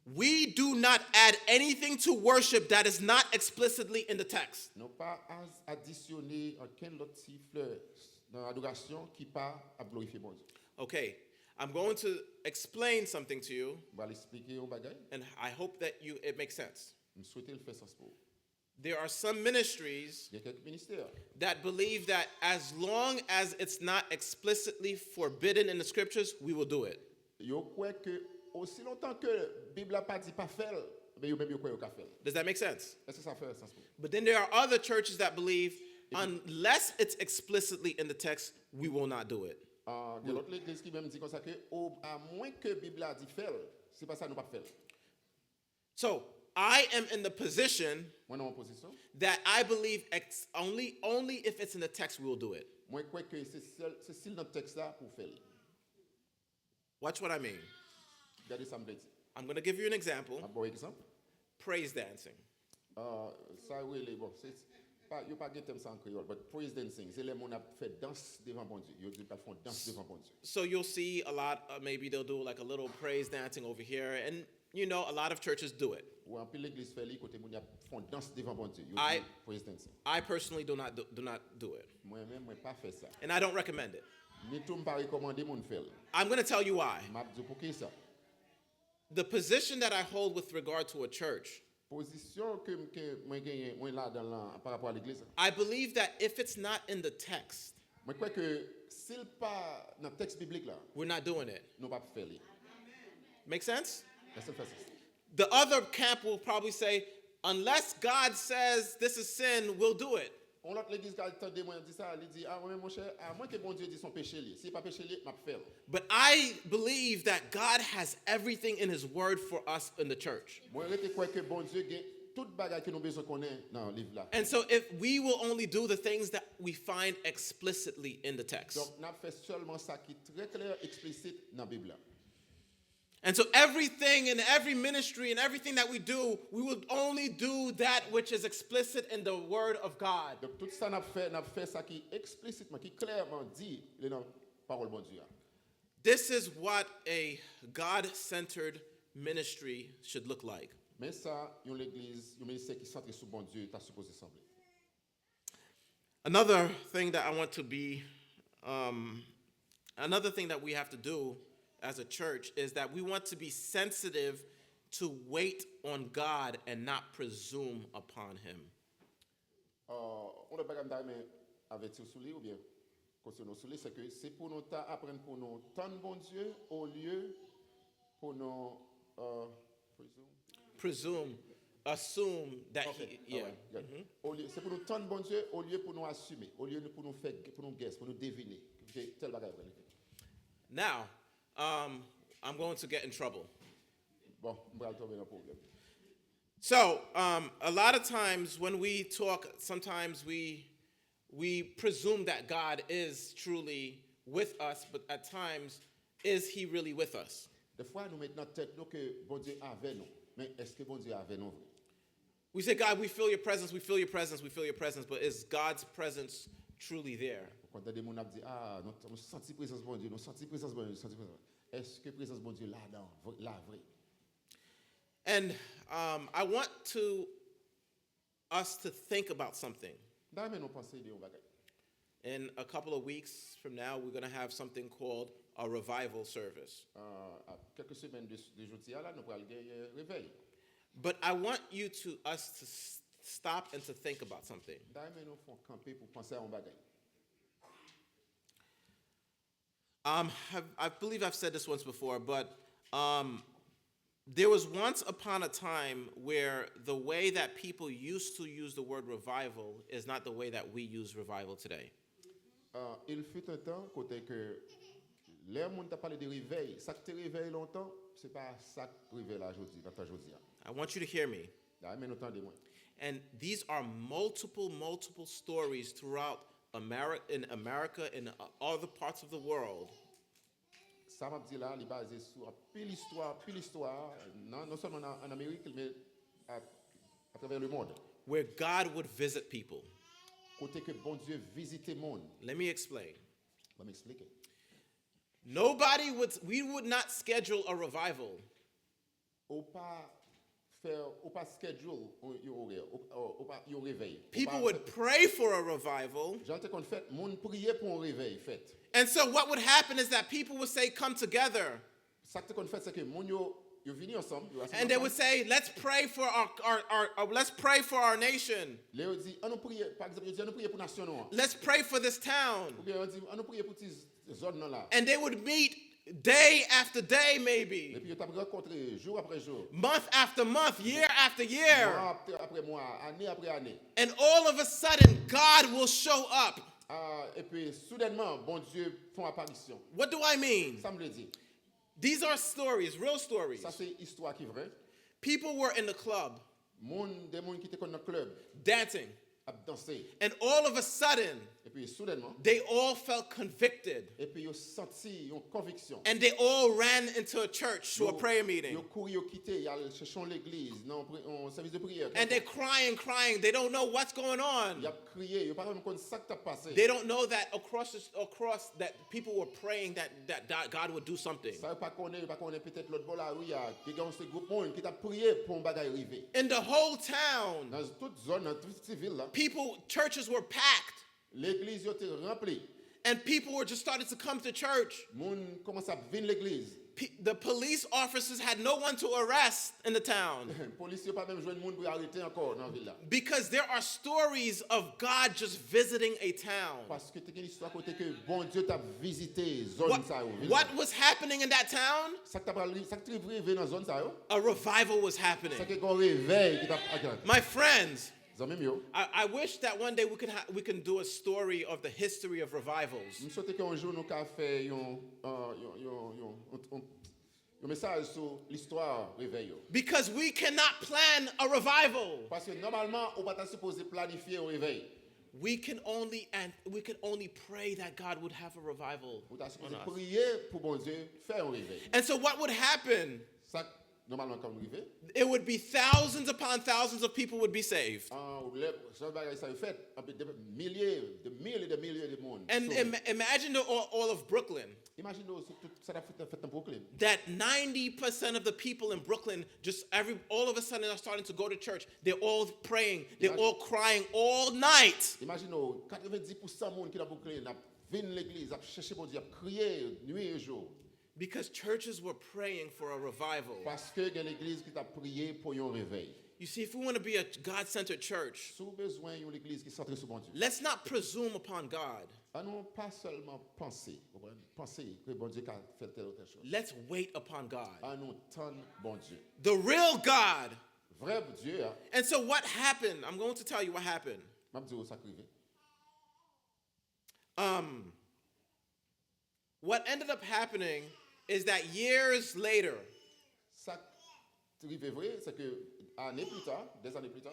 We do not add anything to worship that is not explicitly in the text. Nou pa az- adisyone ankenn lòt ti flè nan adorasyon ki pa ap glorifye Bondye. Okay, I'm going to explain something to you, M pral eksplike yon bagay. And I hope that you it makes sense. M swete l fè sans pou ou. There are some ministries Gen kèk ministè that believe that as long as it's not explicitly forbidden in the scriptures, we will do it. Yo kwè ke osi lontan ke Bib la pa di pa fè l, men yo menm yo kwè yo ka fè l. Does that make sense? Èske sa fè sans pou ou? But then there are other churches that believe unless it's explicitly in the text, we will not do it. Ah, gen lòt legliz ki menm di konsa ke o amwen ke Bib la di fè l, se pa sa nou p ap fè l. So I am in the position Mwen nan yon pozisyon, that I believe ex- only only if it's in the text we will do it. Mwen kwè ke se sèl, se si l nan tèks la pou w fè l. Watch what I mean. Gade sa m vle di. I'm going to give you an example. M ap ba w egzanp. Praise dancing. Ah, sa yo rele, bon, se, pa, yo pa gen tèm sa an kreyòl, but praise dancing, se lè moun ap fè dans devan Bondye. Yo di yo pral fè yon dans devan Bondye. So you'll see a lot, uh, maybe they'll do like a little praise dancing over here, and you know, a lot of churches do it. Ou anpil legliz fè li kote moun y ap fè yon dans devan Bondye. Yo I- di praise dancing. I personally do not do, do not do it, Mwen menm, mwen pa fè sa. And I don't recommend it. Ni tou m pa rekòmande moun fè l. I'm going to tell you why. M ap di w poukisa. The position that I hold with regard to a church Pozisyon ke m- ke mwen genyen, mwen ladan lan pa rapò a legliz la. I believe that if it's not in the text, Mwen kwè ke si l pa nan tèks biblik la, we're not doing it. Nou p ap fè li. Make sense? Èske l fè sans? The other camp will probably say, unless God says this is sin, we'll do it. Yon lòt legliz ka tande mwen di sa, li di, a mwen menm monchè, a mwen ke Bondye di se yon peche li. Si e pa peche li, m ap fè l. But I believe that God has everything in His Word for us in the church. Mwen rete kwè ke Bondye gen tout bagay ke nou bezwen konnen nan liv la. And so if we will only do the things that we find explicitly in the text. Donk, n ap fè sèlman sa ki trè klè, eksplisit nan Bib la. And so everything and every ministry and everything that we do, we will only do that which is explicit in the Word of God. Donk, tout sa n ap fè, n ap fè sa ki eksplisitman, ki klèman di li nan pawòl Bondye a. This is what a God centered ministry should look like. Men sa, yon legliz, yon ministè ki santre sou Bondye ta sipoze sanble. Another thing that I want to be, um, another thing that we have to do as a church is that we want to be sensitive to wait on God and not presume upon Him. Uh, yon lòt bagay m ta renmen avèti w sou li oubyen konseye w sou li, se ke se pou nou ta aprann pou nou tann Bondye olye pou nou uh, presume. Presume, assume that Okay, He, yeah. Alright, good. Olye, se pou nou tann Bondye olye pou nou asime, olye nou- pou nou fè, pou nou guess, pou nou devine ke tèl bagay ap rive. Now, um, I'm going to get in trouble. Bon, m pral tonbe nan pwoblèm. So, um, a lot of times when we talk, sometimes we we presume that God is truly with us, but at times, is He really with us? Defwa nou met nan tèt nou ke Bondye avè nou. Men èske Bondye avè nou vre? We say, God, we feel your presence, we feel your presence, we feel your presence, but is God's presence truly there? Ou konn tande moun ap di, a, nou, nou santi prezans Bondye, nou santi prezans Bondye, nou santi prezans. Èske prezans Bondye la dan, la vre? And um, I want to us to think about something. M ta renmen nou panse de yon bagay. In a couple of weeks from now, we're going to have something called a revival service. Uh, a kèk semèn de, de jodi a la, nou pral genyen revèy. But I want you to us to s- stop and to think about something. M ta renmen nou fè yon kanpe pou panse a yon bagay. Um, I, I believe I've said this once before, but um, there was once upon a time where the way that people used to use the word revival is not the way that we use revival today. Uh, il fut un temps kote ke lè moun ta pale de revèy, sa k te revèy lontan, se pa sa k revèy la jodi, nan tan jodi a. I want you to hear me. M ta renmen nou tande mwen. And these are multiple, multiple stories throughout America, in America, in uh, other parts of the world. Sa m ap di la, li baze sou anpil istwa, anpil istwa, non, non sèlman an, an Amerik, men a, atravè le monde. Where God would visit people. Kote ke Bondye vizite moun. Let me explain. Ban m eksplike. Nobody would, we would not schedule a revival. Ou pa fè, ou pa schedule yon, yon orè, ou, ou, ou pa yon revèy. Ou People pa would pray for a revival. Jan te konn fèt, moun priye pou yon revèy fèt. And so what would happen is that people would say, come together. Sa k te konn fèt, se ke moun yo, yo vini ansanm, yo And they would say, let's pray for our, our, our, our let's pray for our nation. Lè yo di, an nou priye, pa egzanp, yo di, an nou priye pou nasyon nou an. Let's pray for this town. Oubyen yo di, an nou priye pou ti z- zòn nan la. And they would meet day after day, maybe, Epi yo t ap rankontre jou apre jou, month after month, year after year. Mwa apre, apre mwa, ane apre ane. And all of a sudden, God will show up. Ah, epi soudènman, Bondye fè yon aparisyon. What do I mean? Sa m vle di, These are stories, real stories. Sa se istwa ki vre. People were in the club Moun, de moun ki te konn nan klèb, dancing. Ap danse. And all of a sudden, Epi soudènman, they all felt convicted. Epi yo santi yon konviksyon. And they all ran into a church to a prayer meeting. Yo kouri, yo kite, y al chèche yon legliz, nan yon pri- yon sèvis de priyè. And they're crying, crying. They don't know what's going on. Y ap kriye, yo pa menm konn sa k t ap pase. They don't know that across the, across that people were praying that, that God would do something. Sa yo pa konnen, yo pa konnen petèt lòt bò lari a, te gen yon se gwoup moun ki t ap priye pou yon bagay rive. In the whole town, Nan tout zòn, nan tout ti vil la, people, churches were packed. Legliz yo te ranpli. And people were just started to come to church. Moun kòmanse ap vin legliz. Pe- the police officers had no one to arrest in the town Polis yo pa menm jwenn moun pou yo arete ankò nan vil la. Because there are stories of God just visiting a town. Paske te gen istwa kote ke Bondye t ap vizite zòn What, sa yo. Vil what la. Was happening in that town? Sa k t ap rive nan zòn sa yo? A revival was happening. Sa ke gen yon revèy ki t ap ak My friends, zanmi m yo. I, I wish that one day we can ha- we can do a story of the history of revivals. M swete ke yon jou nou ka fè yon, uh, yon, yon, yon, yon, yon, yon mesaj sou listwa revèy yo. Because we cannot plan a revival. Paske nòmalman, ou pa ta sipoze planifye yon revèy. We can only and we can only pray that God would have a revival. Ou ta sipoze on us. Priye pou Bondye fè yon revèy. And so what would happen? Sa nòmalman kan rive. It would be thousands upon thousands of people would be saved. An lè jan bagay sa yo fèt, anpil de milye, de mil e de milye de moun. And So, Im- imagine the, all, all of Brooklyn. Imajine w si tout sa t ap fèt fèt nan Brooklyn. That ninety percent of the people in Brooklyn just every all of a sudden are starting to go to church. They're all praying. They're Imagine- all crying all night. Imajine w, katrevenndis pousan moun ki nan Brooklyn ap vin legliz, ap chèche Bondye, ap kriye nwi e jou. Because churches were praying for a revival. Paske gen legliz ki t ap priye pou yon revèy. You see, if we want to be a God centered church, Si w bezwen yon legliz ki santre sou Bondye, let's not presume upon God. An nou pa sèlman panse, ou konprann? Panse ke Bondye ka fè tèl ou tèl chòz. Let's wait upon God. An nou tann Bondye. The real God. Vrè Dye a, And so what happened? I'm going to tell you what happened. M ap di w sa k rive. Um, what ended up happening is that years later, Sa k rive vre, se ke ane pita, dèzane pita,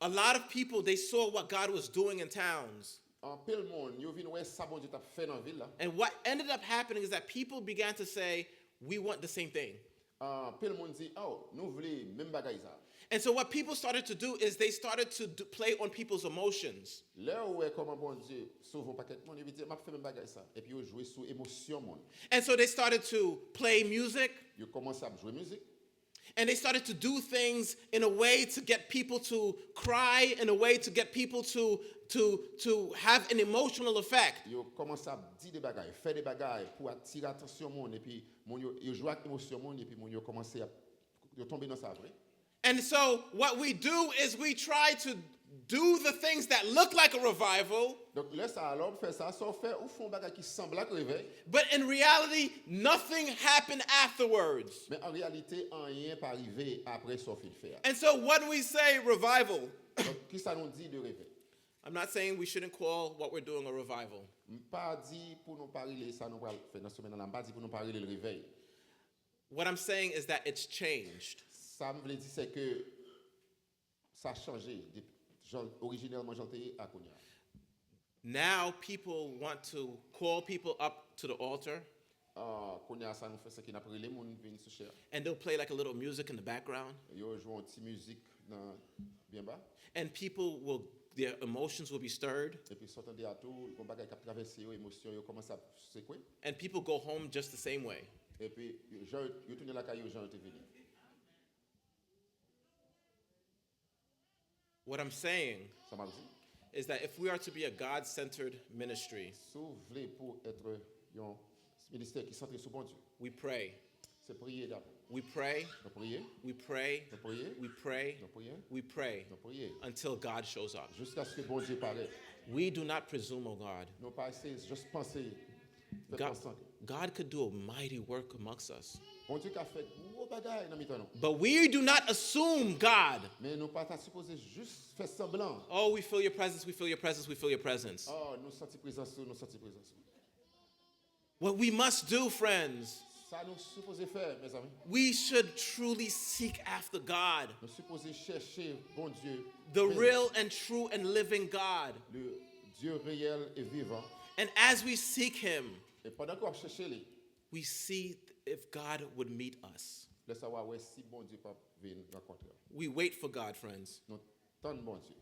a lot of people they saw what God was doing in towns. Anpil moun yo vin wè sa Bondye t ap fè nan vil la. And what ended up happening is that people began to say, "We want the same thing." Anpil moun di, "Oh, nou vle menm bagay sa." And so what people started to do is they started to do, play on people's emotions. Lè ou wè kòman Bondye sove yon pakèt moun, epi di, "M ap fè menm bagay sa." Epi yo jwe sou emosyon moun. And so they started to play music. Yo kòmanse ap jwe mizik. And they started to do things in a way to get people to cry, in a way to get people to to to have an emotional effect. Yo kòmanse ap di de bagay, fè de bagay pou atire atansyon moun, epi moun yo, yo jwe ak emosyon moun, epi moun yo kòmanse ap, yo tonbe nan sa vre. And so what we do is we try to do the things that look like a revival, Donk, lè sa a, lè w fè sa, sa w fè, ou fè yon bagay ki sanble ak revèy, but in reality, nothing happened afterwards. Men an reyalite, anyen pa rive apre sa w fin fè a. And so when we say revival, Donk, ki sa nou di de revèy? I'm not saying we shouldn't call what we're doing a revival. M pa di pou nou pa rele sa nou pral fè nan semèn nan la, m pa di pou nou pa rele l revèy. What I'm saying is that it's changed. Sa m vle di, se ke sa chanje de jan, orijinèlman jan l te ye a kounye a. Now people want to call people up to the altar Ah, kounye a, sa nou fè, se ke n ap rele moun vin sou chè a. And they'll play like a little music in the background. Yo jwe yon ti mizik nan byen ba. And people will, their emotions will be stirred. Epi sa w tande a tou, yon bagay k ap travèse yo, emosyon yo kòmanse ap sekwe. And people go home just the same way. Epi yo, jan yo, yo tounen lakay yo jan yo te vini. What I'm saying Sa m ap di, is that if we are to be a God centered ministry, si w vle pou etre yon ministè ki santre sou Bondye, we pray. Se priye dabò. We pray. Nou priye, We pray. nou priye, We pray. nou priye, We pray nou priye. Until God shows up. Jiskaske Bondye parèt. We do not presume, oh God. Nou pa eseye jis panse, fè God, panse. God could do a mighty work amongst us. Bondye ka fè gwo bagay nan mitan nou. But we do not assume God. Men nou pa ta sipoze jis fè sanblan. Oh, we feel your presence, we feel your presence, we feel your presence. Oh, nou santi prezans ou, nou santi prezans ou. What we must do, friends, Sa nou sipoze fè, mezanmi. We should truly seek after God, Nou sipoze chèche Bondye. The Vin. Real and true and living God. Le Dye reyèl e vivan. And as we seek Him, E pandan ke w ap chèche li, we see if God would meet us. Lè sa w a wè si Bondye p ap vin rankontre w. We wait for God, friends. Nou tann Bondye.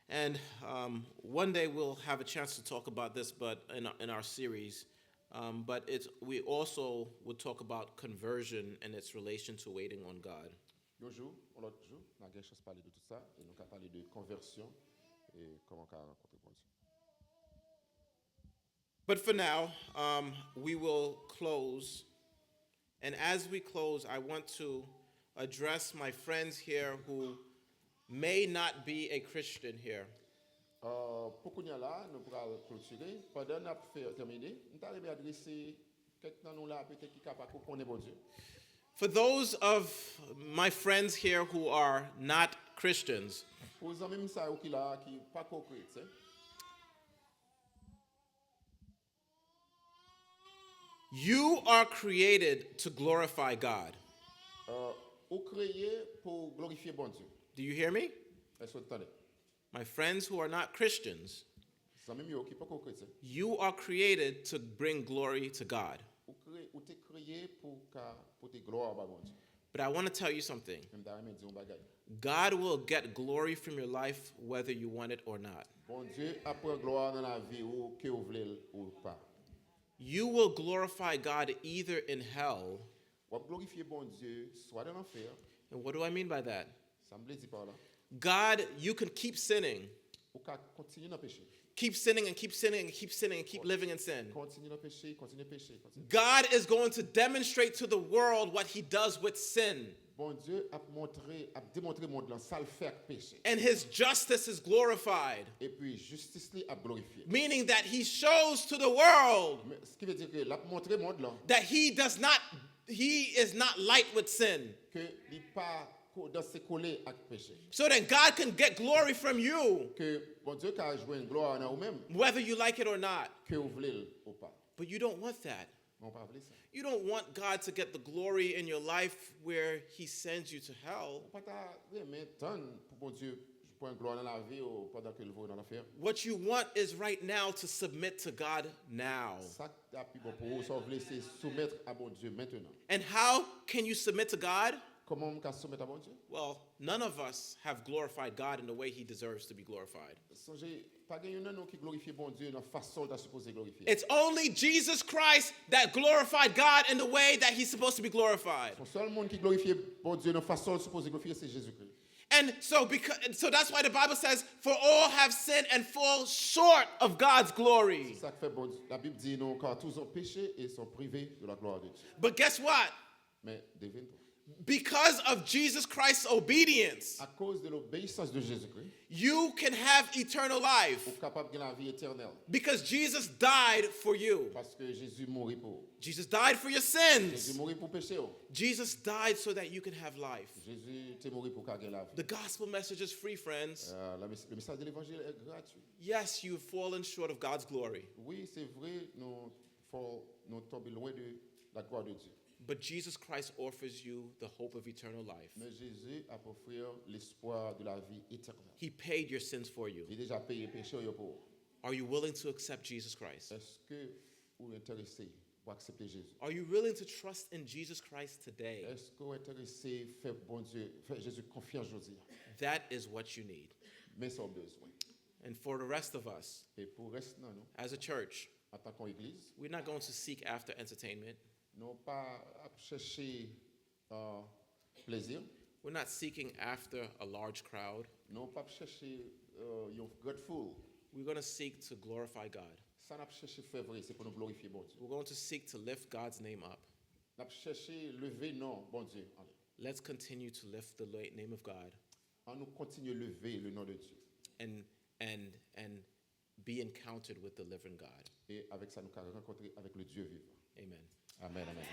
And um, one day we'll have a chance to talk about this, but in, in our series, um, but it's, we also would talk about conversion and its relation to waiting on God. Yon jou, yon lòt jou, n a gen chans pale de tout sa, e nou ka pale de konvèsyon, e kòman w ka rankontre Bondye. But for now, um, we will close. And as we close, I want to address my friends here who may not be a Christian here. Uh, pou kounye a la, nou pral klotire. Pandan n ap fè tèmine, m ta renmen adrese kèk nan nou la, petèt ki ka pa ko konnen Bondye. For those of my friends here who are not Christians, Pou zanmi m sa yo ki la, ki pa ko kretyen, you are created to glorify God. Uh, ou kreye pou glorifye Bondye. Do you hear me? Èske w tande? My friends who are not Christians, Zanmi m yo ki poko kretyen, you are created to bring glory to God. Ou kreye, ou te kreye pou ka pote glwa ba Bondye. But I want to tell you something. Men m ta renmen di yon bagay. God will get glory from your life whether you want it or not. Bondye ap pran glwa nan lavi ou, ke w vle l ou pa. You will glorify God either in hell. W ap glorifye Bondye swa nan lanfè. And what do I mean by that? Sa m vle di pa w la. God, you can keep sinning. Ou ka kontinye nan peche. Keep sinning and keep sinning and keep sinning and keep living in sin. Kontinye nan peche, kontinye peche, kontinye. God is going to demonstrate to the world what he does with sin. Bondye ap montre, ap demontre mond lan sa l fè ak peche. And his justice is glorified. Epi jistis li ap glorifye. Meaning that he shows to the world Men, ki vle di ke l ap montre mond lan that he does not, he is not light with sin. Ke li pa ko-, danse kole ak peche. So that God can get glory from you, Ke Bondye ka jwenn glwa nan ou menm, whether you like it or not. Ke w vle l ou pa. But you don't want that. Men w pa vle sa. You don't want God to get the glory in your life where he sends you to hell. Ou pa ta renmen tann pou Bondye pran glwa nan lavi w pandan ke l voye w nan lanfè. What you want is right now to submit to God now. Sa k ta pi bon pou ou, sa w vle, se soumèt a Bondye mentenan. And how can you submit to God? Kòman m ka soumèt a Bondye? Well, none of us have glorified God in the way he deserves to be glorified. Sonje, pa gen youn nan nou ki glorifye Bondye nan fason l ta sipoze glorifye. It's only Jesus Christ that glorified God in the way that he's supposed to be glorified. Se yon sèl moun ki glorifye Bondye nan fason l sipoze glorifye, se Jezikri. And so, because, so that's why the Bible says, "For all have sinned and fall short of God's glory." Se sa k fè Bondye, Labib di nou ka toujou peche e se yon prive de la gloire de Dieu. But guess what? Men devine, Because of Jesus Christ's obedience, akoz de lobeyisans de Jezikri, you can have eternal life ou kapab gen lavi etènèl. Because Jesus died for you. Paske Jezi mouri pou ou. Jesus died for your sins. Jezi mouri pou peche w. Jesus died so that you can have life. Jezi te mouri pou w ka gen lavi. The gospel message is free, friends. Euh, la mes-, le message de l'évangile est gratuit. Yes, you've fallen short of God's glory. Wi, se vre, nou fò, nou tonbe lwen de la gloire de Dieu. But Jesus Christ offers you the hope of eternal life. Men Jezi ap ofri w lespwa de la vi etènèl. He paid your sins for you. Li deja peye peche w yo pou ou. Are you willing to accept Jesus Christ? Èske ou enterese pou aksepte Jezi? Are you willing to trust in Jesus Christ today? Èske ou enterese fè Bondye, fè Jezi konfyans jodi a? That is what you need. Men sa w bezwen. And for the rest of us, E pou rès nan nou, as a church, antanke yon egliz, we're not going to seek after entertainment. Nou pa ap chèche, euh, plezi. We're not seeking after a large crowd. Nou p ap chèche, euh, yon grand foul. We're going to seek to glorify God. Sa n ap chèche fè vre, se pou nou glorifye Bondye. We're going to seek to lift God's name up. N ap chèche leve non Bondye anlè. Let's continue to lift the la-, name of God. An nou kontinye leve le non de Dye. And, and, and be encountered with the living God. E avèk sa, nou ka rankontre avèk le Dye vivan. Amen. Amen, amen.